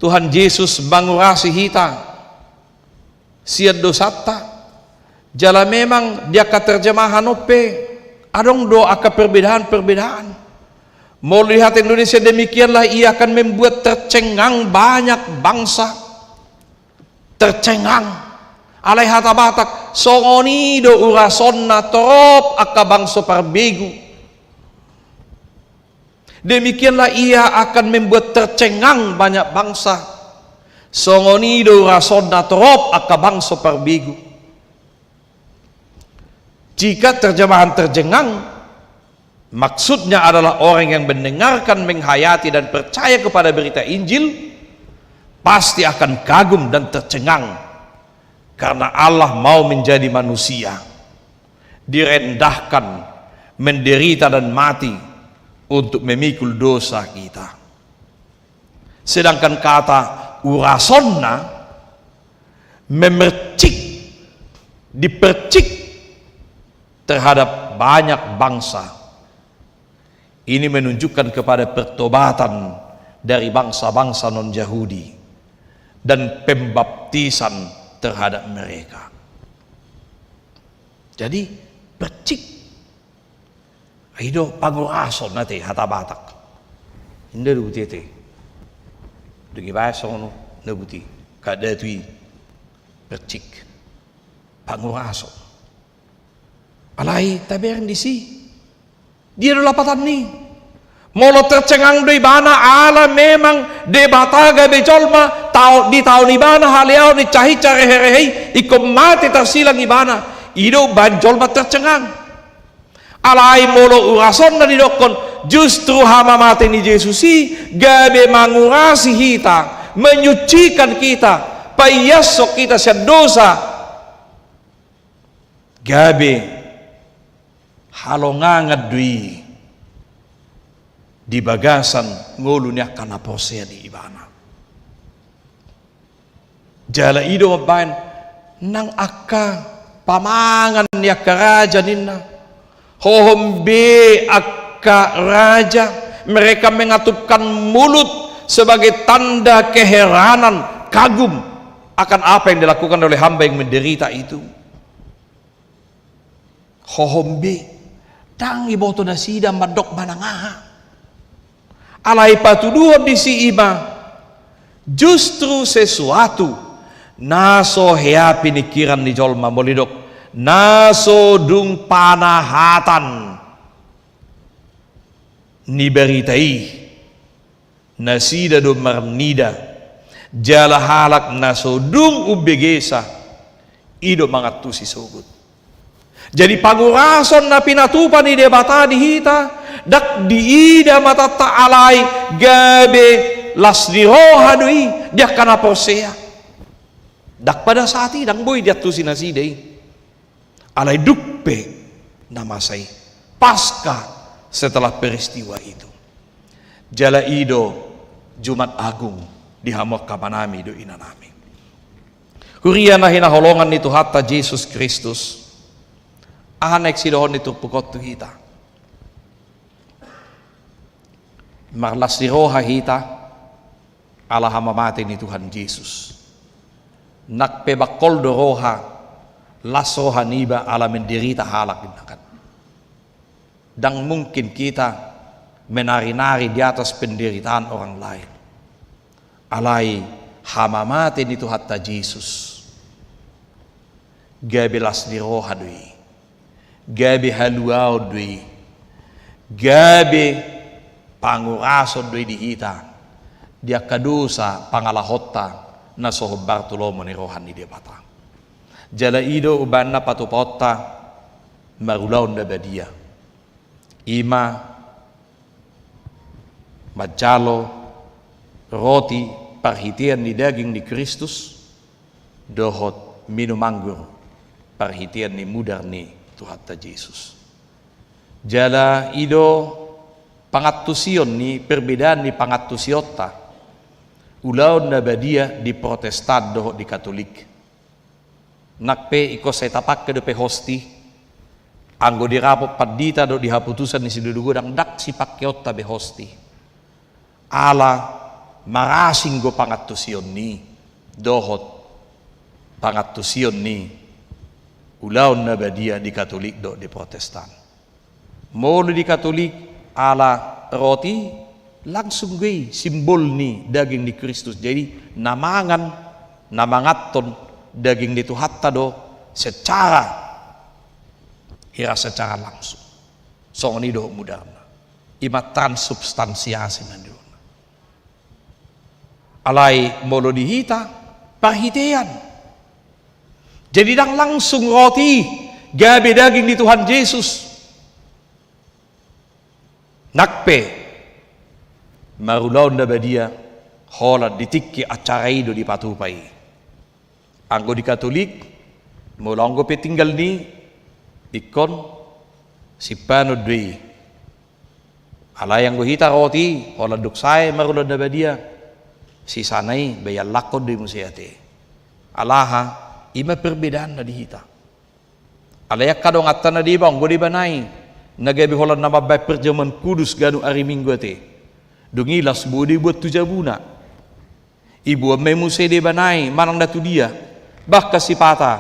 Tuhan Jesus mangurasi hita sian dosanta. Jala memang di angka terjemahan on pe adong do angka perbedaan-perbedaan. Molo di hata Indonesia, demikianlah ia akan membuat tercengang banyak bangsa. Tercengang. Alai hata Batak, songon i do urasonna torop angka bangso parbegu. Demikianlah ia akan membuat tercengang banyak bangsa. Songon i do urasonna torop angka bangso parbegu. Jika terjemahan tercengang maksudnya adalah orang yang mendengarkan, menghayati, dan percaya kepada berita Injil, pasti akan kagum dan tercengang karena Allah mau menjadi manusia, direndahkan, menderita, dan mati untuk memikul dosa kita. Sedangkan kata urasonna memercik, dipercik terhadap banyak bangsa. Ini menunjukkan kepada pertobatan dari bangsa-bangsa non-Yahudi dan pembaptisan terhadap mereka. Jadi, percik. I do pangurason ate hata Batak. Inda do butiete. Dung ibaen songon on, na buti. Kada tu i percik. Pangurason. Alai tabereng disi. Dia do lapatan ni. Molo tercengang do ibana ala memang Debata gabe jolma, tao-, ditaon ibana haleaon, incahinca reherehe i, ingkon mate tarsilang ibana. I do umbahen jolma tercengang. Alai molo urasonna didokkon, justru hamamate ni Jesus i gabe mangurasi hita, menyucikan kita, paiashon hita sian dosa. Gabe halongangan do i di bagasan ngolu ni angka na porsea di ibana. Jala i do mambaen nang angka pamangan ni angka raja ninna. Hohom be angka raja, mereka mengatupkan mulut sebagai tanda keheranan, kagum akan apa yang dilakukan oleh hamba yang menderita itu. Hohom be, ndang diboto nasida mandok manang aha. Alai patuduhon disi i ma, justru sesuatu na so hea piningkiran ni jolma, molo didok na so dung panahatan ni barita i. Nasida do marnida, jala halak na so dung umbegesa, i do mangantusi sogot. Jadi pangurason na pinatupa ni Debata di hita, ndang diida matanta alai gabe las ni roha do i di angka na porsea. Ndang pada saat i, ndang boi diantusi nasida i. Alai dung pe na masa i, Paskah setelah peristiwa itu. Jala i do Jumat Agung di hamu angka amanami dohot inanami. Huria na hinaholongan ni Tuhanta Jesus Kristus, aha naeng sidohonon ni turpuk on tu hita? Marlas ni roha hita ala hamamate ni Tuhan Jesus. Nang pe bangkol do roha, las roha niba ala menderita halak, inna kan. Ndang mungkin kita menari-nari di atas penderitaan orang lain. Alai hamamate ni Tuhanta Jesus gabe las ni roha do i. Gabe haluaon do i, gabe pangurason do i di hita, di angka dosa pangalahonta na so hombar tu lomo ni roha ni Debata. Jala i do umbahen na patupaonta marulaon na badia. I ma manjalo roti parhitean ni daging ni Kristus, dohot minum anggur parhitean ni mudar ni Tuhanta Jesus. Jala i do pangantusion ni, perbedaan ni pangantusionta ulaon na badia di Protestan dohot di Katolik. Nang pe ingkon sai tapangke dope hosti, anggo dirapot pandita dohot di haputusan ni Sinode Godang ndang sipangkeonta be hosti. Ala marasing do pangantusion ni dohot pangantusion ni ulaon na badia di Katolik dohot di Protestan. Molo di Katolik ala roti langsung do i simbol ni daging ni Kristus. Jadi na mangan, na manganhon daging ni Tuhanta do secara, hira secara langsung. Songon i dohot mudarna. I ma transubstansiasi ma nidokna. Alai molo di hita, parhitean. Jadi ndang langsung roti gabe daging ni Tuhan Jesus. Nang pe marulaon na badia, holan di tingki acara i do dipatupa i. Anggo di Katolik, molo anggo pe tinggal ni ingkon sipanon do i. Alai anggo hita roti, holan dung sae marulaon na badia, sisana i baen langkon do i muse ate. Alaha, i ma perbedaanna di hita. Alai angka donganta na deba, anggo deba nai, na gabe holan na mambaen perjamuan kudus ganup ari Minggu ate. Dung i laos boi do iboan tu jabuna. Iboan ma i muse deba nai manang na tudia. Bah, angka sipata,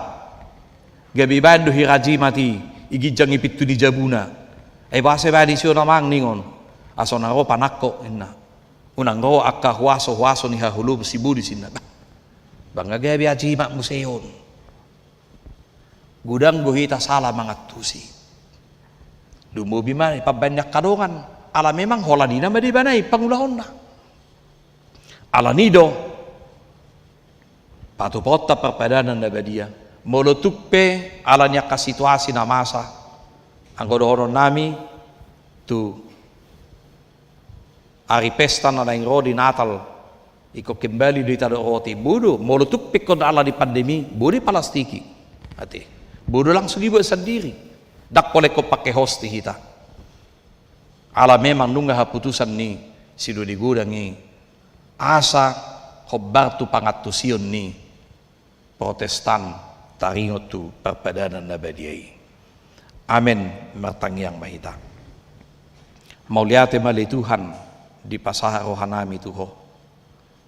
gabe ibaen do hira jimat i, iginjang i pintu ni jabuna. Ai boasa ibaen disi on amang ningon? Asa unang ro panangko inna. Unang ro angka huaso-huaso ni haholoan sibolis inna. Bah, bah nga gabe jimat muse on. Godang do hita sala mangantusi. Lumobi ma i pambaen ni angka dongan. Ala memang holan i nama deba nai pangulaonna. Alani do patupaonta parpadanan na badia. Molo tung pe alani angka situasi na masa, anggo dohonon nami tu ari pesta na naeng ro di Natal, ingkon kembali do hita dohot roti. Boi do, molo tung pe ingkon alani pandemi, boi do ipalastiki. Ate. Boi do langsung iboan sandiri. Ndang pola ingkon pangke hosti hita. Ala memang nunga haputusan ni Sinode Godang i, asa hombar tu pangantusion ni Protestan taringot tu parpadanan na badia i. Amen. Martangiang ma hita. Mauliate ma ale Tuhan, dipasahat roha nami tu Ho.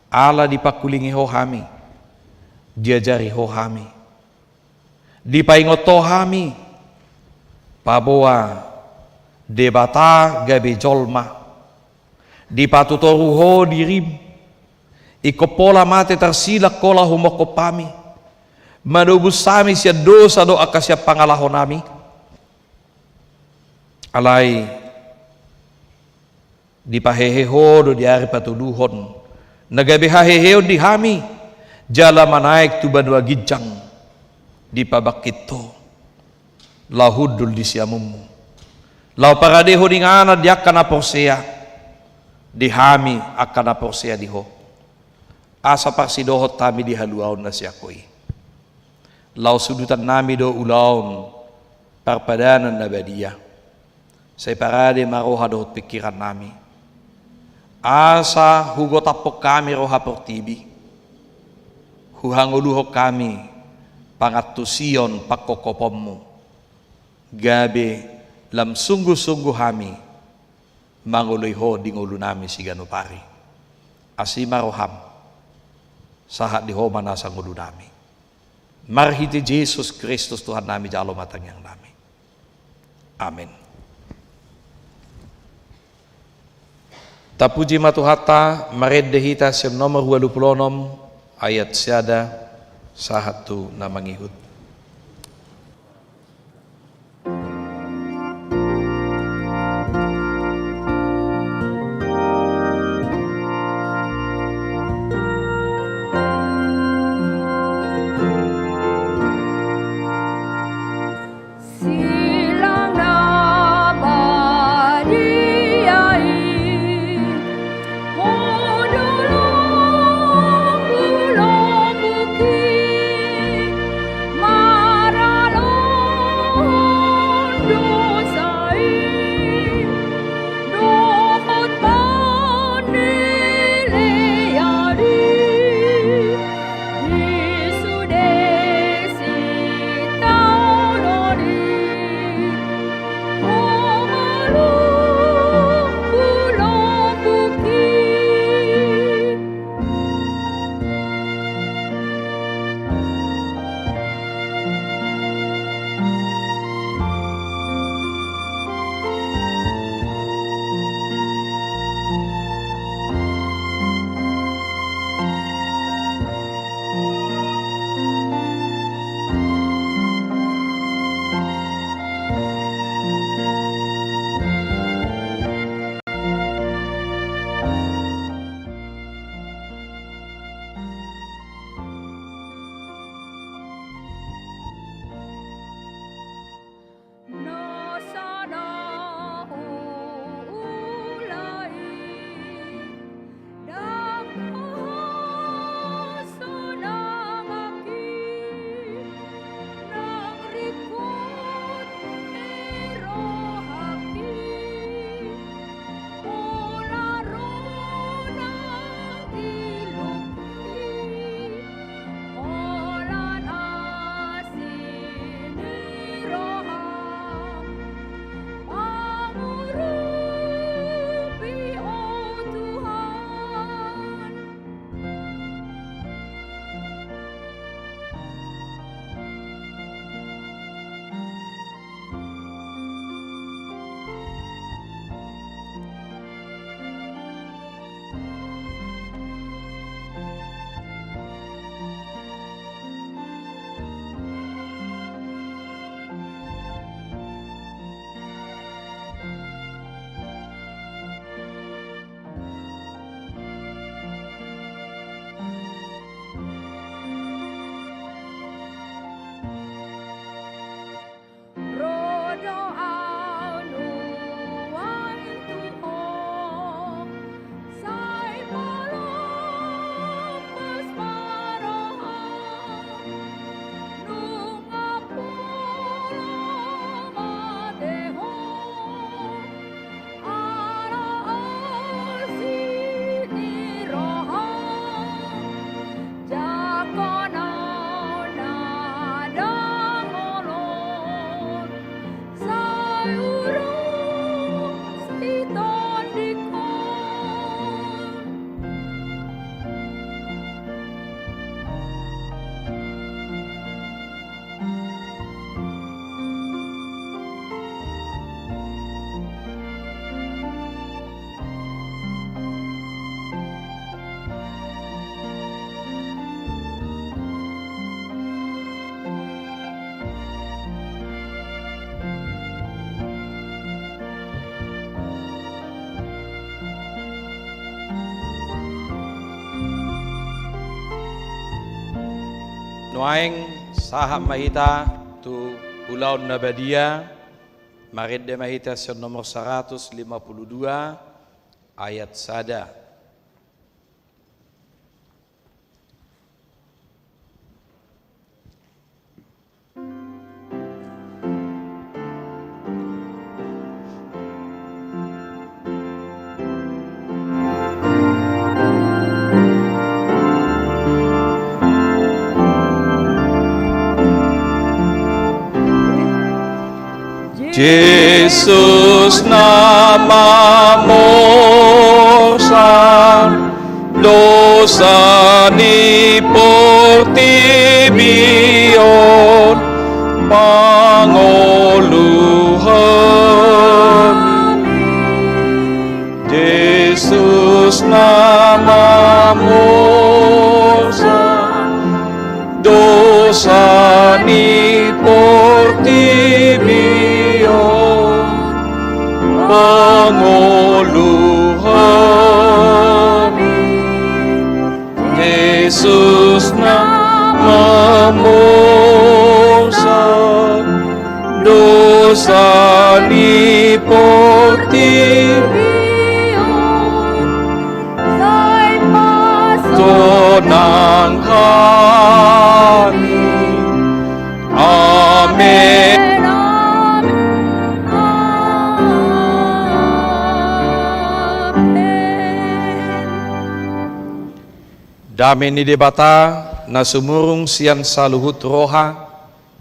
Ala dipangkulingi Ho hami, diajari Ho hami, dipaingot Ho hami, paboa Debata gabe jolma, dipatutoru Ho dirim, ingkon pola mate tarsilang Ho laho humophop hami, manobus hami sian dosa dohot angka sian pangalaho nami. Alai dipahehe Ho do di ari patuduhon, na gabe haheheon di hami, jala manaek tu banua ginjang, dipabangkit Ho, laho hundul di siamunmu, laho paradehon inganan di angka na porsea, di hami angka na porsea di Ho. Asa parsidohot hami di haluaon na sian Ho i. Laos udutan nami do ulaon parpadanan na badia. Sai parade ma roha dohot pingkiran nami, asa hugotaphon hami roha portibi, huhangoluhon hami pangantusion pangkophopmu, gabe lam sungguh-sungguh hami mangoloi Ho di ngolu nami siganup ari. Asi ma roham, sahat di Ho ma nasa ngolu nami. Marhite Jesus Kristus Tuhan nami jalo ma tangiang nami. Amen. Tapuji ma Tuhanta, marende hita sian nomor ualu pulu onom ayat sada sahat tu na mangihut. Silang na badia i, modulung bulung buki, Nuaeng sahat ma hita tu ulaon na badia, marende ma hita sian nomor saratus lima pulu dua, ayat sada. Jesus na mamorsan dosa ni portibi on, mangolu hami. Jesus na mamorsan dosa ni portibi on, mangolu hami. Jesus na mamorsan dosa ni portibi on, sai pasu nang hami. Amen. Amen. Dame ni Debata, na sumurung sian saluhut roha,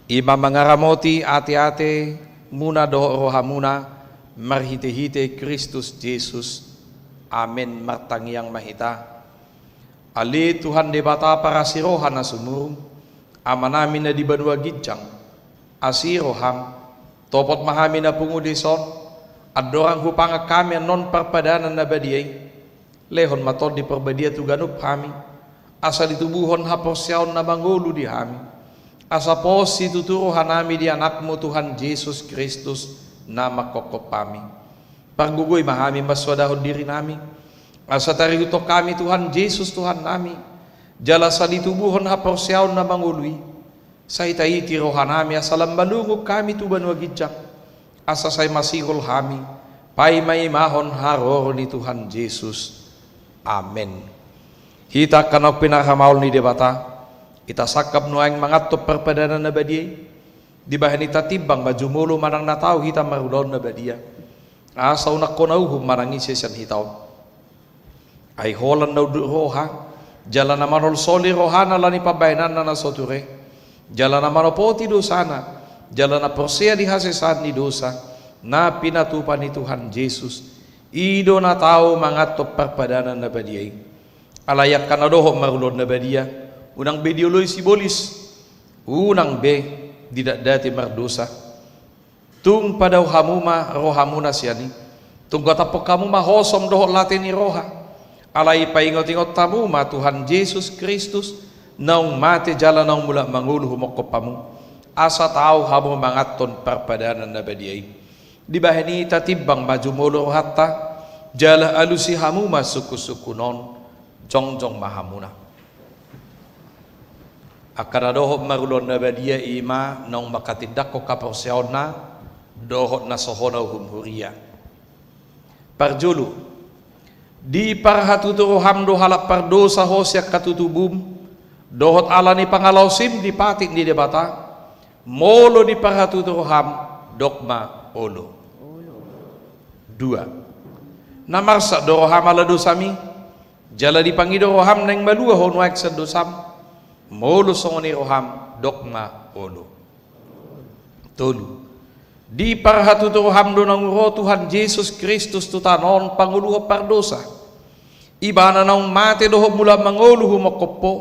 i ma mangaramoti ateatemuna dohot rohamuna, marhitehite Kristus Jesus. Amen. Martangiang ma hita. Ale Tuhan Debata parasi roha na sumurung, Amanami na di banua ginjang, asi roham, topot ma hami na pungu dison, andorang hupangan hami annon parpadanan na badia i. Lehon ma Tondi Parbadia tu ganup hami, asa ditubuhon haporseaon na mangolu di hami, asa pos situtu rohanami di Anakmu Tuhan Jesus Kristus, na manghophop hami. Pargogoi ma hami mansoadahon dirinami, asa tarihuthon hami Tuhan Jesus Tuhannami, jala asa ditubuhon haporseaon na mangolu i, sai taiti rohanami asa lam malungun hami tu banua ginjang, asa sai masihol hami paimaimahon haroro ni Tuhan Jesus. Amen. Hita angka na pinarhamaol ni Debata, hita sangkap nuaeng manganhon parpadanan na badia i, dibahen i tatimbang ma jumolo manang na tau hita marulaon na badia. Asa unang hona uhum manang ise sian hita on. Ai holan na unduk roha, jala na manolsoli rohana ala ni pambahenanna na so ture, jala na manopoti dosana, jala na porsea di hasesaan ni dosa, na pinatupa ni Tuhan Jesus, i do na tau manganhon parpadanan na badia i. Alai angka na dohot marulaon na badia, unang be dioloi sibolis, unang be didatdati mardosa. Tung padao hamu ma rohamuna sian i. Tung hataphon hamu ma hosom dohot late ni roha. Alai paingotingot hamu ma Tuhan Jesus Kristus, naung mate jala naung mulak mangolu humongkop hamu, asa tau hamu manganhon parpadanan na badia i. Dibahen i tatimbang ma jumolo rohanta, jala alusi hamu ma sungkunsungkun on, jongjong ma hamuna. Angka na dohot marulaon na badia i ma naung manghatindanghon haporseaonna dohot na so hona uhum huria. Parjolo, diparhatutu roham do halak pardosa ho sian hatutubum, dohot ala ni pangalaosim di patik ni Debata, molo diparhatutu roham, dok ma olo. Dua, na marsak do roham ala dosami, jala dipangido roham naeng malua ho nuaeng sian dosam, molo songon i roham, dok ma olo. Tolu, diparhatutu roham do naung ro Tuhan Jesus Kristus tu tano on pangoluhon pardosa. Ibana naung mate dohot mulak mangolu humongkop ho,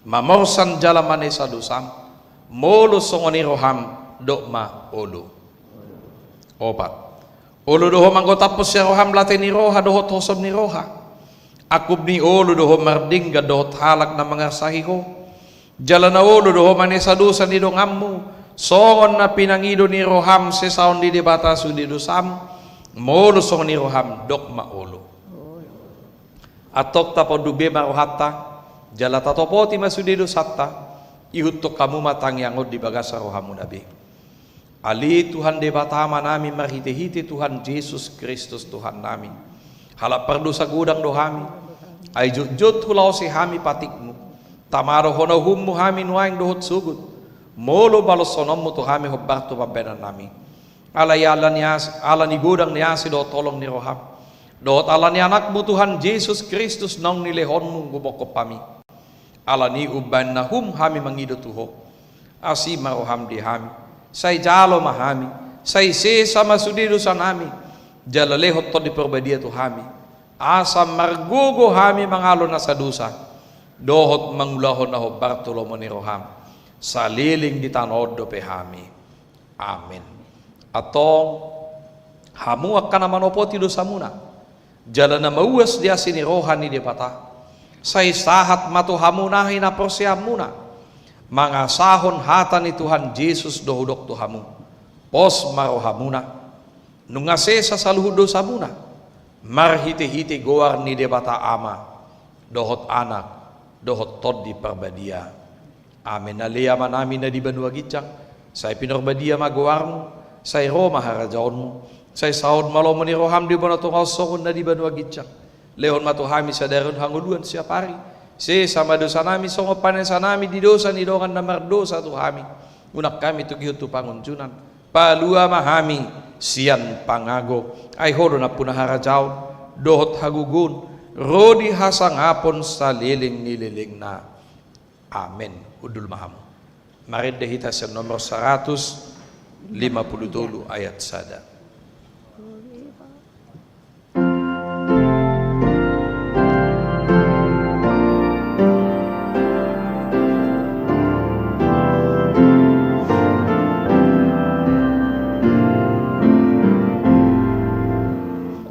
mamorsan jala manesa dosam, molo songon i roham, dok ma olo. Opat, olo do ho manggotaphon sian roham late ni roha dohot hosom ni roha. Angkup ni olo do ho mardenggan dohot halak na mangarsahi ho. Jala na olo do ho manesa dosa ni donganmu, songon na pinangido ni roham sesaon di Debata sude dosam, molo songon i roham, dok ma olo. Antong taponduk be ma rohanta, jala tatopoti ma sude dosanta, Ihuthon hamu ma tangiang on di bagasan rohamuna be. Ale Tuhan Debata Amanami marhitehite Tuhan Jesus Kristus Tuhannami. Halak pardosa godang do hami. Ai jotjot hulaosi hami patikmu. Tama do hona uhummu hami nuaeng dohot sogot. Molo baloshononmu tu hami hombar tu pambahenannami. Alai ala ni as-, ala ni godang ni asi dohot holong ni roham. Dohot ala ni Anakmu Tuhan Jesus Kristus naung nilehonmu humophop hami. Ala ni umbahen na hum hami mangido tu Ho. Asi ma roham di hami. Sai jalo ma hami. Sai sesa ma sude dosanami. Jala lehon Tondi Parbadia tu hami. Asa margogo hami mangalo nasa dosa. Dohot mangulahon na hombar tu lomo ni roham. Saleleng di tano on dope hami. Amen. Antong, hamu angka na manopoti dosamuna. Jala na mauas di asi ni roha ni Debata. Sai sahat ma tu hamu na hinaporseaonmuna. Mangasahon hata ni Tuhan Jesus do hudok tu hamu. Pos ma rohamuna. Nunga sesa saluhut dosamuna. Marhitehite goar ni Debata Ama. Dohot Anak. Dohot Tondi Parbadia. Amen. Ale Amanami na di banua ginjang, sai pinarbadia ma goarmu, sai ro ma harajaonmu, sai saut ma lomo ni roham di banua tonga on songon na di banua ginjang. Lehon ma tu hami sadari on hangoluan siapari. Sesa ma dosanami songon panesanami di dosa ni dongan na mardosa tu hami. Unang hami togihon tu pangunjunan. Palua ma hami sian pangago. Ai Ho do nampuna harajaon, dohot hagogoon, ro di hasangapon saleleng ni lelengna. Amen. Hundul ma hamu. Marende hita sian nomor saratus lima pulu tolu ayat sada.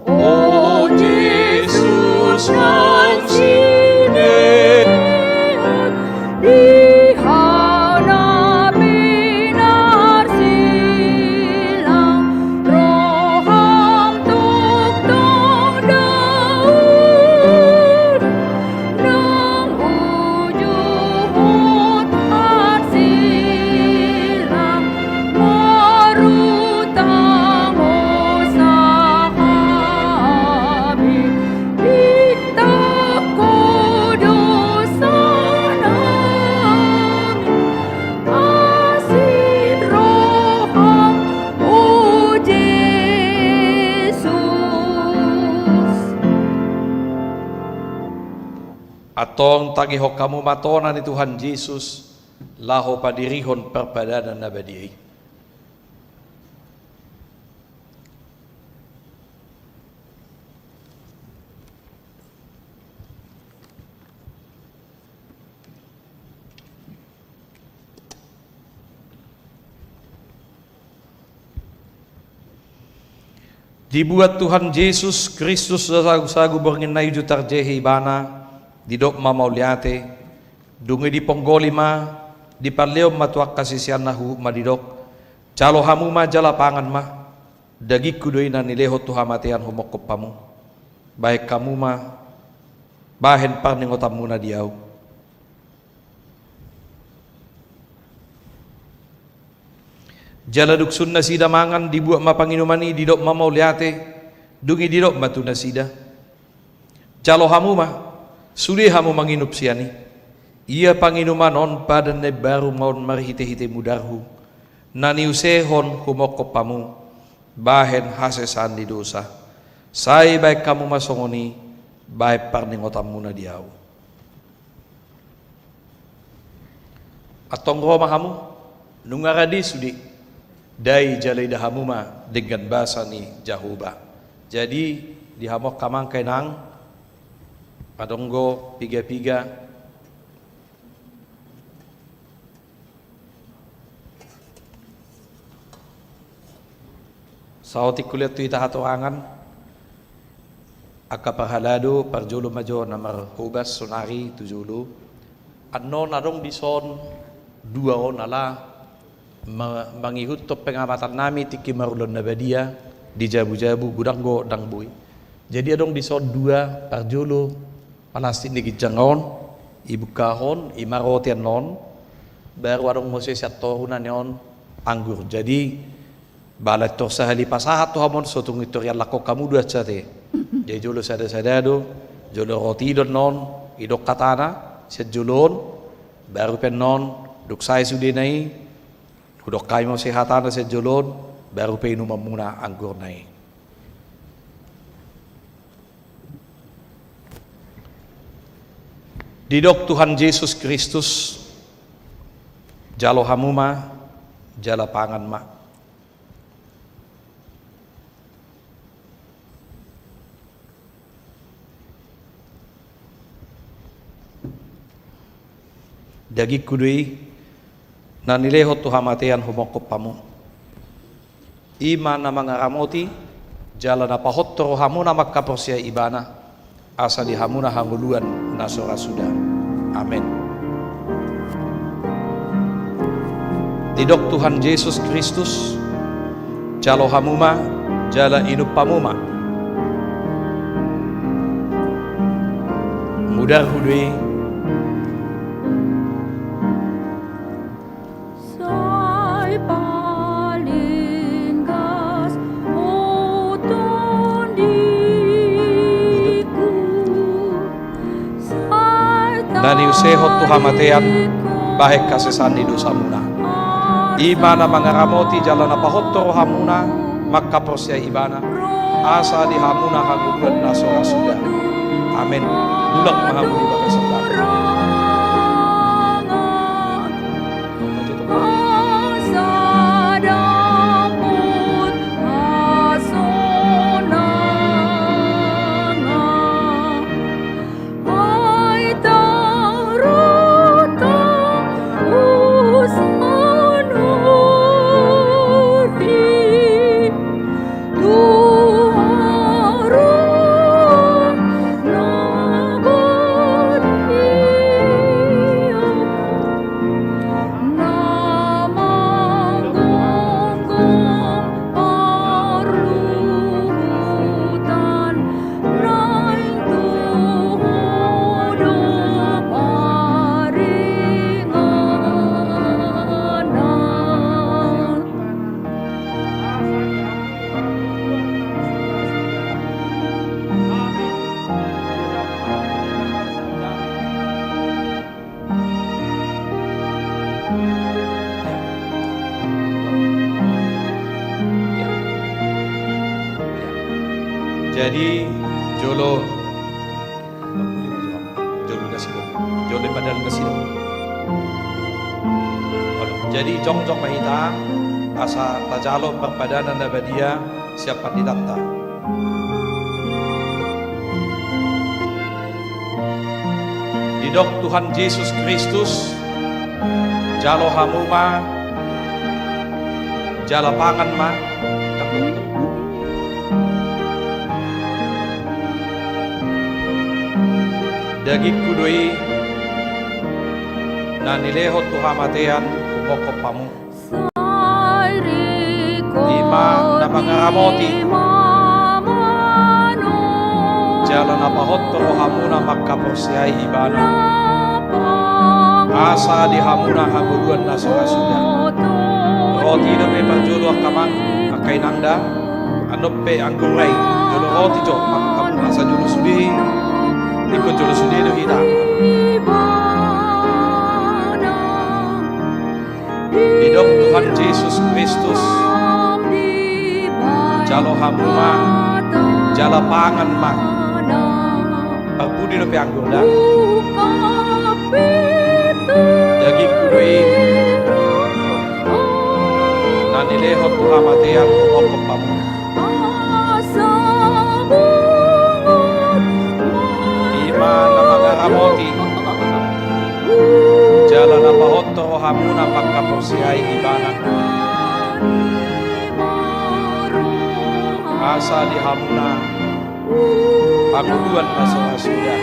O Jesus, nang sinehon di hau na pinarsilang, roham tongtong daul. Nang uju hot arsilang, marutang hosa hami, itangko dosa nami, asi roham, o Jesus. Antong tangihon hamu ma tona ni Tuhan Jesus, laho padirihon parpadanan na badia i. Dibuat Tuhan Jesus Kristus do sagusagu borngin na uju tarjehe ibana, didok ma mauliate, dung i diponggoli ma, dipalehon ma tu angka siseanna huhut ma didok, jalo hamu ma jala pangan ma, dagingku do i na nilehon tu hamatean humophop hamu. Bahen hamu ma, bahen parningotanmuna di ahu. Jala dung sun nasida mangan, dibuat ma panginuman i, didok ma mauliate, dung i didok ma tu nasida, jalo hamu ma, sude hamu manginum sian i. Ia panginuman on padan na imbaru ma on marhitehite mudarhu, na niusehon humophop hamu, bahen hasesaan ni dosa. Sai bahen hamu ma songon i, bahen parningotanmuna di ahu. Antong ro ma hamu, nunga rade sude, dai jala ida hamu ma denggan basa ni Jahowa. Jadi, di hamu angka amang inang, adong do piga-piga, saotik huliat tu hita hatorangan, angka parhalado, parjolo ma jo na marhobas sonari tu jolo. Annon adong dison dua on ala ma-, mangihuthon pengamatannami tingki marulaon na badia di jabu-jabu godang do ndang boi. Jadi adong dison dua, parjolo palastik ni ginjang on, ibungkahon, i ma roti annon, Baru adong muse sian toru na nion anggur. Jadi, balan tor sahali pasahat tu hamu on, so tung intor iallangkon hamu do ate. Jadi jolo sada-sada do, jolo roti do annon, idok hatana sian jolo on, baru pe annon, dung sae sudena i, hudok hami muse hatana sian jolo on, baru pe inumanmuna anggurna i. Didok Tuhan Jesus Kristus, jalo hamu ma, jala pangan ma. Dagingku do i, na nilehon tu hamatean humongkop hamu. I ma na mangaramoti, jala na pahot tu rohamuna mangkaporseai Ibana, asa di hamuna hangoluan na so ra suda. Amen. Didok Tuhan Jesus Kristus, jalo hamu ma, jala inum hamu ma. Mudarhu do i. Sai palinggas ho tondingku, sai na niusehon tu hamatean, bahen hasesaan ni dosamuna. I ma na mangaramoti jala na pahot tu rohamuna mangkaporseai Ibana, asa di hamuna hangoluan na so ra suda. Amen. Mulak ma hamu di bagasan Datu. Jadi, jolo, jolo nasida, jolo i ma dalan nasida. Jadi, jongjong ma hita, asa tajalo parpadanan na badia sian panditanta. Didok Tuhan Jesus Kristus, jalo hamu ma, jala pangan ma. Dagingku do i, na nilehon tu hamatean, humongkop hamu. I ma na mangaramoti, jala na pahot tu rohamuna mangkaporseai Ibana, asa di hamuna hangoluan na so ra suda. Roti dope parjolo angka amang, angka inang da. Annon pe anggur i, jolo roti jo, maka asa jolo sude, ingkon jolo sude do hita. Didok Tuhan Jesus Kristus, jalo hamu ma, jala pangan ma. Parpudi dope anggur da. Dagingku do i, na nilehon tu hamatean, humongkop hamu. I ma na mangaramoti, jala na pahot tu rohamuna mangkaporseai Ibana, asa di hamuna hangoluan na so ra suda.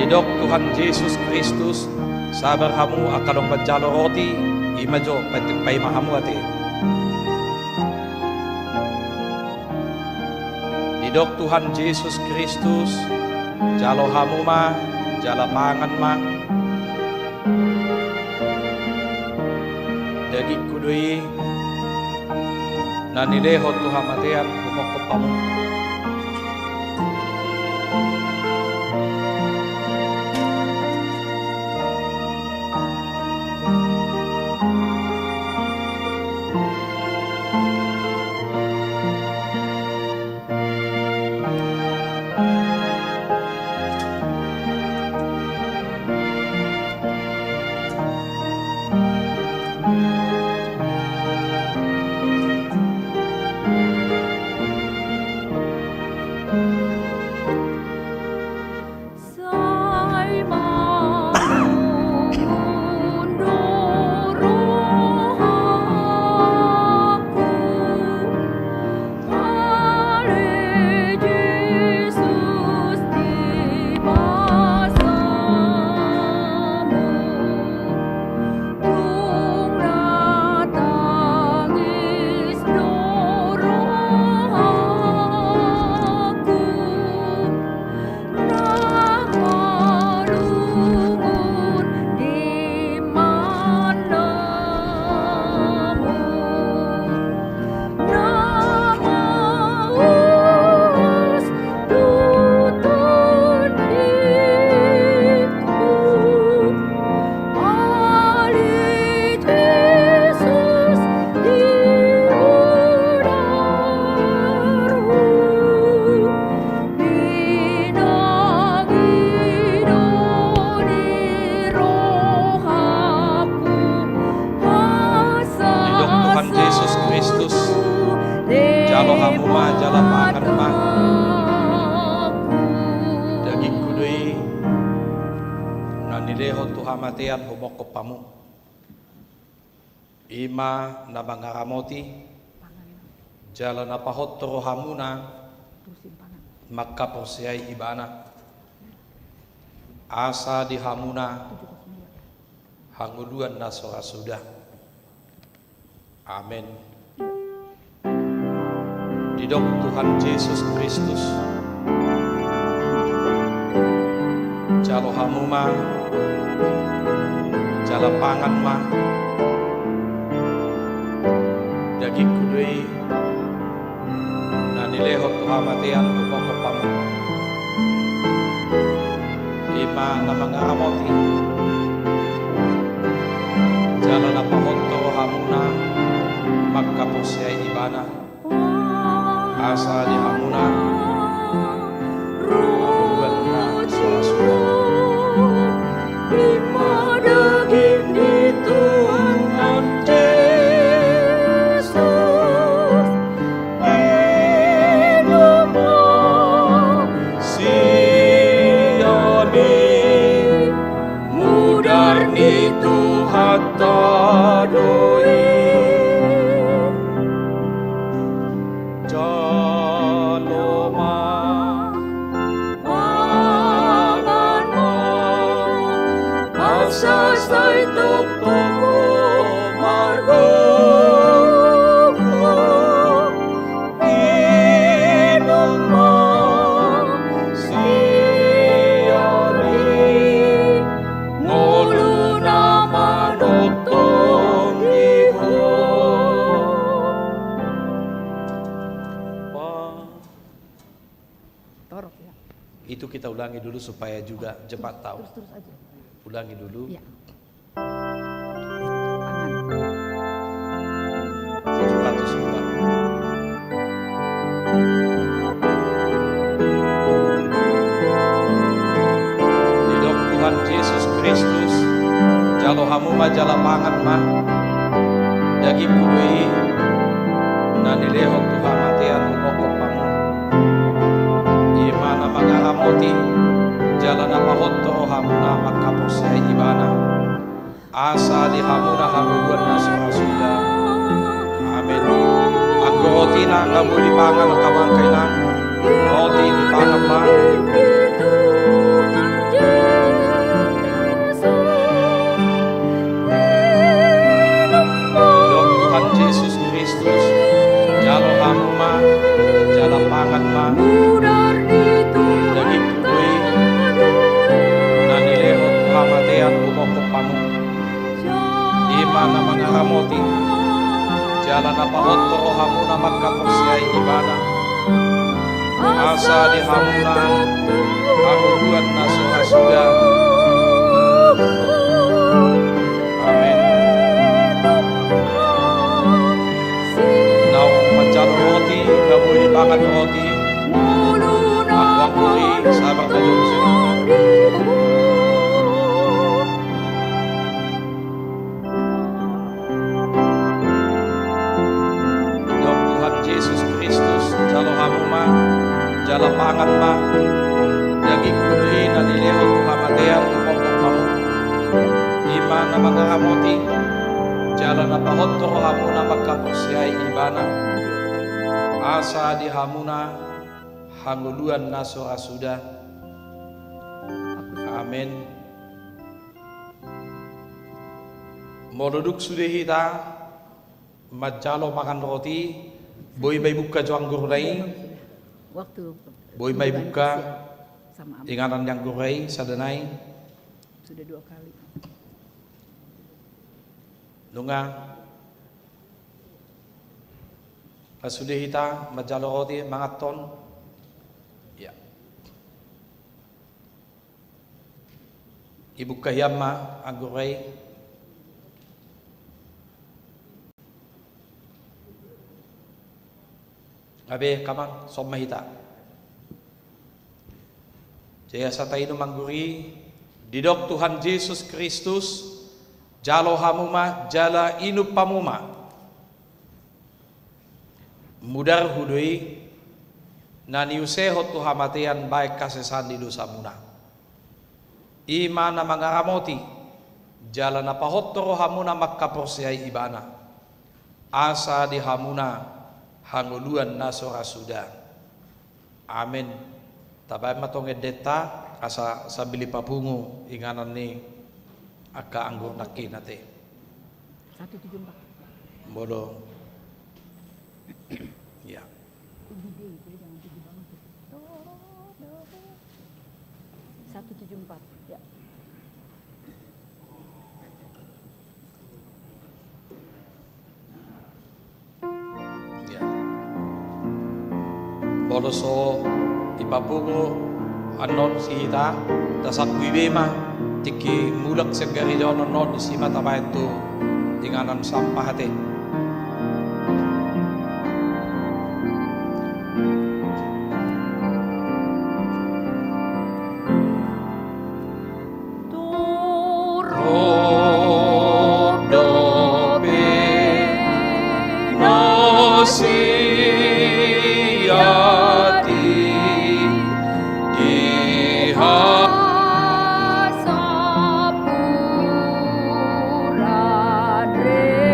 Didok Tuhan Jesus Kristus, sabar hamu, angka na manjalo roti, i ma jo, pa-, paima hamu ate. Didok Tuhan Jesus Kristus, Jalo hamu ma, jala pangan ma. Dagingku do i, na nilehon tu hamatean, humongkop hamu. Sai manguhum do rohangku, ale Jesus, di basamu. Tung na tangis do rohangku, na malungun di manamu, na mauas do tondingku. Ale Jesus, di udarhu, inang i do di rohangku. Didok Tuhan Jesus Kristus, jalo hamu ma, jala pangan ma. Dagingku do i, na nilehon tu hamatean, humongkop hamu. I ma na mangaramoti, jala na pahothor rohamuna mangkaporseai Ibana, asa di hamuna hangoluan na so ra suda. Amen. Didok Tuhan Jesus Kristus, jalo hamu ma, jala pangan ma. Dagingku do i, na nilehon tu hamatean, humongkop hamu. I ma na mangaramoti, jala na pahothor rohamuna mangkaporseai Ibana, asa di hamuna hangoluan na so ra suda. I ma daging ni Tuhan Jesus, inum ma sian i. Mudar ni Tuhanta do i. Jalo ma, pangan ma, asa sai tongtong margogo. Inum ma sian i, ngolu na manongtong di ho. Torop, ya. Itu kita ulangi dulu supaya juga cepat tahu. Terus, terus aja. Ulangi dulu. Ya. Pangan. Tujuh ratus dua. Didok Tuhan Jesus Kristus, jalo hamu ma, jala pangan ma. Dagingku do i, na nilehon tu hamatean, humongkop hamu. I ma na mangaramoti, jala na pahothor rohamuna mangkaporseai Ibana, asa di hamuna hangoluan na so ra suda. Amen. Anggo rotina nga boi dipangan, angka amang, angka inang, roti dipangan ma. Didok Tuhan Jesus Kristus, jalo hamu ma, jala pangan ma. Dagingku do i, Asa di hamuna hangoluan na so ra suda. Amen. Naung manjalo roti, na boi dipangan roti, anggo angguri, sabar na jongjong. Didok Tuhan Jesus Kristus, jalo hamu ma, jala pangan ma, dagingku do i na nilehon tu hamatean huponggop hamu. I ma na mangaramoti, jala na pahot do rohamuna mangkaporseai Ibana. Asa di hamuna hangoluan na so ra suda. Amen. Molo dung sude hita manjalo mangan roti, boi ma ibuka jo anggurna i. Waktu boi ma ibuka sama am- inganan ni anggurna i, sada nai. Sudah dua kali. Nunga. Pas sude hita manjalo roti manganhon. Ya. Ibuka hian ma anggurna i. Gabe, angka amang, son ma hita. Jadi asa tainum anggur i, didok Tuhan Jesus Kristus, jalo hamu ma, jala inum hamu ma. Mudarhu do i, na niusehon tu hamatean baen hasesaan ni dosamuna. I ma na mangaramoti, jala na pahot do rohamuna mangkaporseai Ibana. Asa di hamuna hangoluan na so ra suda. Amen. Tabaen ma tong endenta, asa sambil dipapungu inganan ni angka anggur nangkin ate. Satu tujuh empat. Molo. Ya. Satu tujuh empat. Ya. Ya. Molo so dipapungu annon si hita, tasangkui be ma, tingki mulak sian gareja on annon, disi ma tabaen tu inganan sampah ate. Turun dope nasihat i, di hasapuran rea.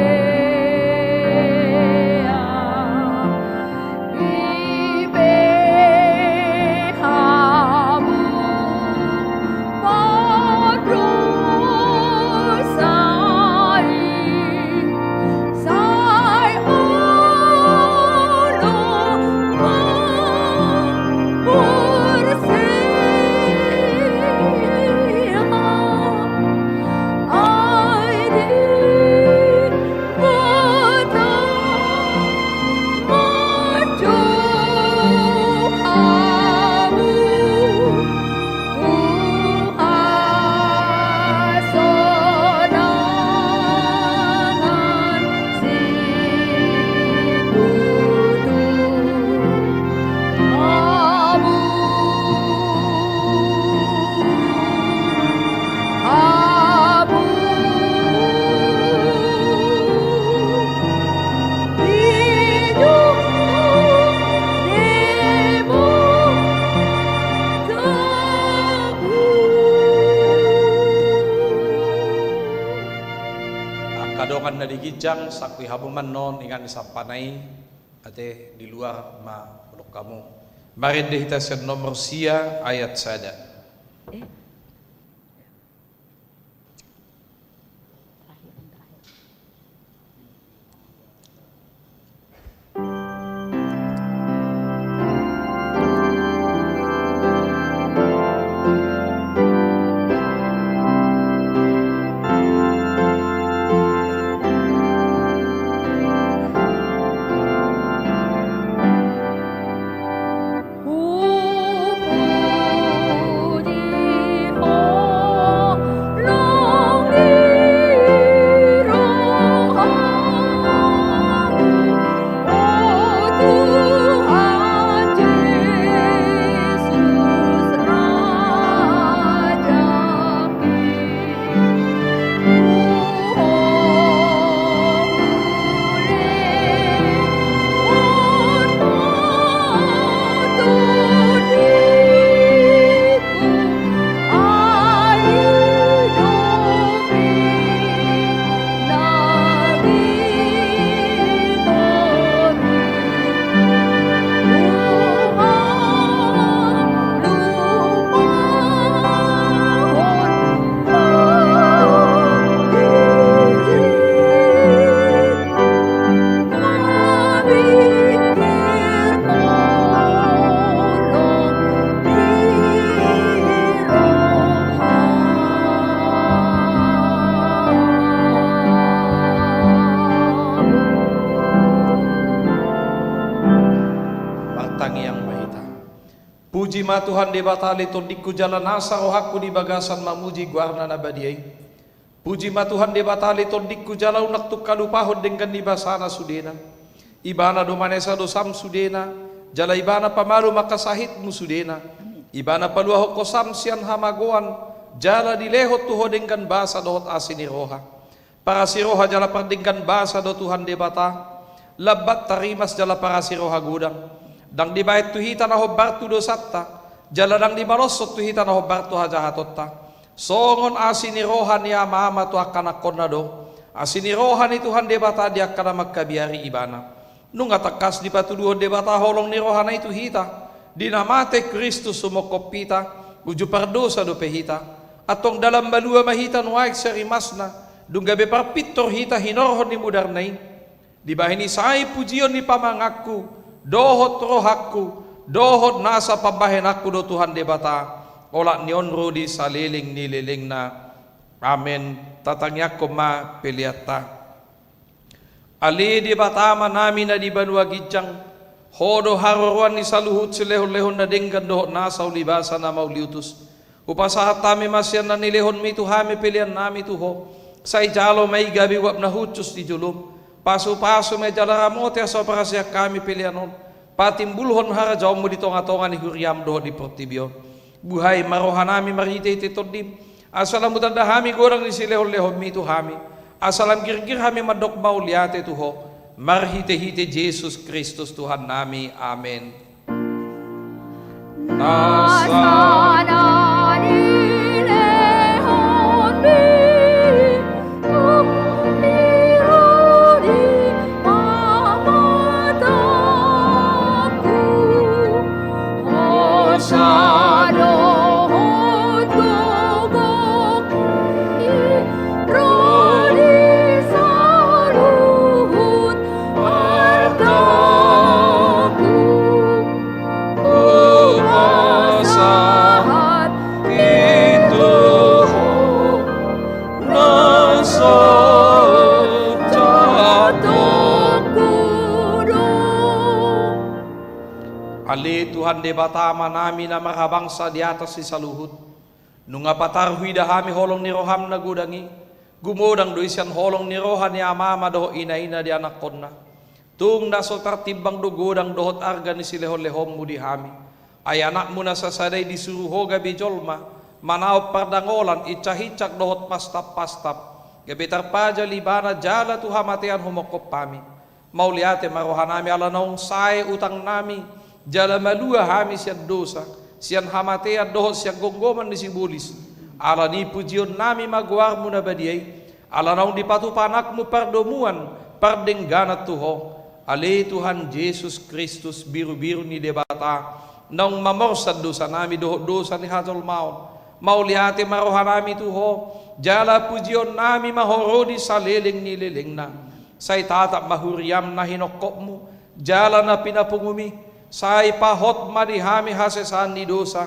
Angka dongan na di ginjang, sangkui hamu ma annon inganan sampah na i. Ate, di luar ma molo hamu. Marende hita sian nomor sia ayat sada. Eh. Puji ma Tuhan Debata ale tondingku jala nasa rohangku di bagasan mamuji goarna na badia i. Puji ma Tuhan Debata ale tondingku jala unang tung halupahon denggan ni basana sudena. Ibana do manesa dosam sudena, jala ibana pamalum angka sahitmu sudena. Ibana paluahon hosam sian hamagoan, jala dilehon tu ho denggan basa dohot asi ni roha. Parasi roha jala pardenggan basa do Tuhan Debata, lambat tarimas jala parasi roha godang. Ndang dibahen tu hita na hombar tu dosanta, jala ndang dibaloshon tu hita na hombar tu hajahatonta. Songon asi ni roha ni ama-ama tu angka anakkonna do asi ni roha ni Tuhan Debata di angka na mangkabiari ibana. Nunga tangkas dipatuduhon Debata holong ni rohana i tu hita, di na mate Kristus humongkop hita, uju pardosa dope hita. Antong dalan malua ma hita nuaeng sian rimasna, dung gabe parpintor hita hinorhon ni mudarna i. Dibahen i sai pujion ni pamanganku, dohot rohangku, dohot nasa pambahenanku do Tuhan Debata, olat ni on ro di saleleng ni lelengna. Amen. Tatangiangkon ma peleanta. Ale Debata Amanami na di banua ginjang, Ho do haroroan ni saluhut silehon-lehon na denggan dohot nasa ulibasa na mauliutus. Hupasahat hami ma sian na nilehonMi tu hami peleannami tu Ho. Sai jalo ma i gabe uap na hushus di joloM. Pasu-pasu ma i jala ramoti asa huparhaseang hami pelean on patimbulhon harajaonMu di tonga-tonga ni huriaM dohot di portibi on. Buhai ma rohanami marhite-hite TondiM, asa lam hutanda hami godang ni silehon-lehonMi tu hami, asa lam girgir hami mandok mauliate tu Ho, marhite-hite Jesus Kristus Tuhannami. Amen. Nasa na nilehonMi, tung diri ma matangku, hosa dohot gogongku, i ro di saluhut argaku. Hupasahat i tu Ho, na so jatokku do. Ale Tuhan Debata Amanami na marhabangsa di atas ni saluhut, nunga patar huida hami holong ni rohaM na godang i. Gumodang do i sian holong ni roha ni ama-ama dohot ina-ina di anakkonna. Tung na so tartimbang do godang dohot arga ni silehon-lehonMu di hami. Ai AnakMu na sasada i disuru Ho gabe jolma, manaon pardangolan, incak-incak dohot pastap-pastap, gabe tarpajal Ibana jala tu hamatean humongkop hami. Mauliate ma rohanami ala naung sae utangnami, jala malua hami sian dosa, sian hamatean dohot sian gomgoman ni sibolis. Alani i pujionnami ma goarMu na badia i, ala naung dipatupa AnakMu pardomuan, pardengganan tu Ho. Ale Tuhan Jesus Kristus, Birubiru ni Debata, naung mamorsan dosanami dohot dosa ni hajolmaon. Mauliate ma rohanami tu Ho, jala pujionnami ma Ho ro di saleleng ni lelengna. Sai tatap ma huriaM na hinongkopMu, jala na pinapungumMi, sai pahot ma di hami hasesaan ni dosa,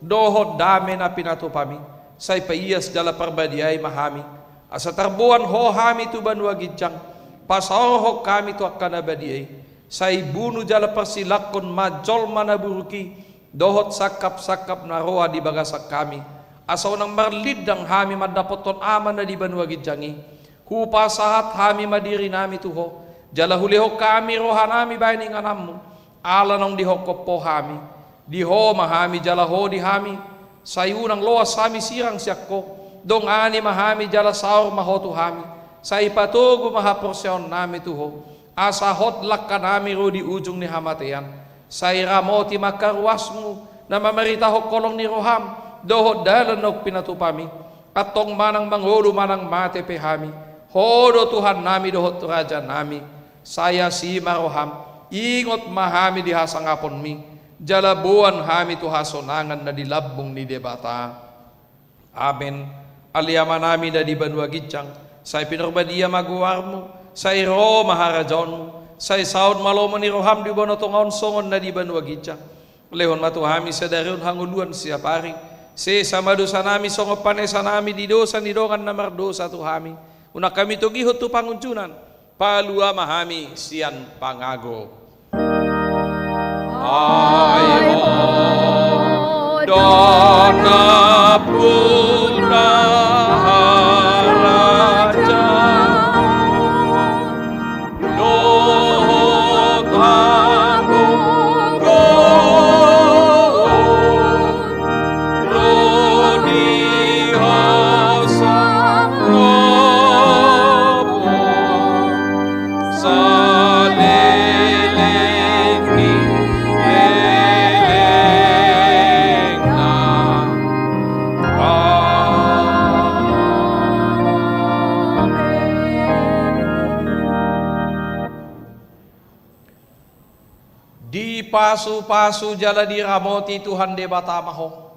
dohot dame na pinatupami, sai paias jala parbadiai ma hami, asa tarboan Ho hami tu banua ginjang, pasaorhon hami tu angka na badia i, sai bunu jala parsilangkon ma jolma na buruk i, dohot sangkap-sangkap na roa di bagasan hami, asa unang marlindang hami mandapothon Ama na di banua ginjang i. Hupasahat hami ma dirinami tu Ho, jala hulehon hami rohanami bahen ingananMu, ala naung dihongkop Ho hami. Di Ho ma hami jala Ho di hami, sai unang loas hami sirang sian Ho, dongani ma hami jala saor ma Ho tu hami, sai patogu ma haporseaonnami tu Ho, asa hot langkanami ro di ujung ni hamatean. Sai ramoti ma angka ruasMu, na mamaritahon holong ni rohaM, dohot dalan naung pinatupami. Antong manang mangolu manang mate pe hami, Ho do Tuhannami dohot Rajanami. Sai asi ma rohaM, ingot ma hami di hasangaponMi, jala boan hami tu hasonangan na di lambung ni Debata. Amen. Ale Amanami na di banua ginjang, sai pinarbadia ma goarMu, sai ro ma harajaonMu, sai saut ma lomo ni rohaM di banua tonga on songon na di banua ginjang. Lehon ma tu hami sadari on hangoluan siapari. Sesa ma dosanami songon panesanami di dosa ni dongan na mardosa tu hami. Unang hami togihon tu pangunjunan. Palua ma hami sian pangago. Ai Ho Dona puna haraja dohot hagogoon, ro di ho sangapon saleleng ni lelengna. Amen. Dipasupasu jala diramoti Tuhan Debata ma ho.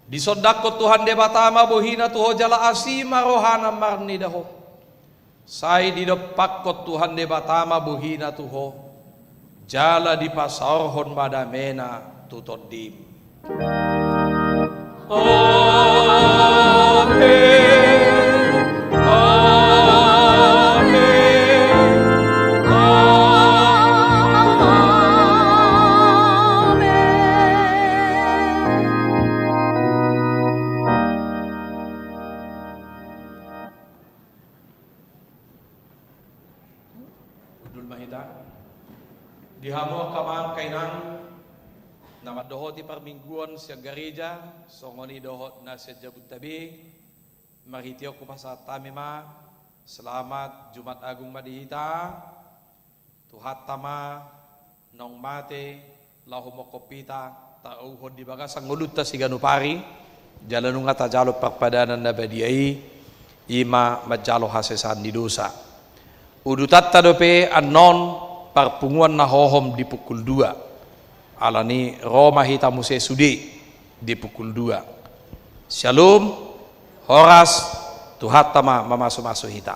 Disondangkon Tuhan Debata ma bohina tu ho jala asi ma rohana marnida ho. Sai didompakkon Tuhan Debata ma bohina tu ho, jala dipasaorhon ma damena tu tondim. Amen. Amen. Amen. Hundul ma hita. Di hamu angka amang, angka inang, na mandohoti parmingguon sian gareja, songon i dohot na sian jabunta be, marhite on hupasahat hami ma selamat Jumat Agung ma di hita. Tuhanta ma naung mate laho manghop hita, tauhon di bagasan ngolunta siganup ari, jala nunga tajalo parpadanan na badia i, i ma manjalo hasesaan ni dosa. Udutanta dope annon parpunguan na hohom di pukul dua. Alani ro ma hita muse sude di pukul dua. Syalom, horas, Tuhanta ma mamasumasu hita.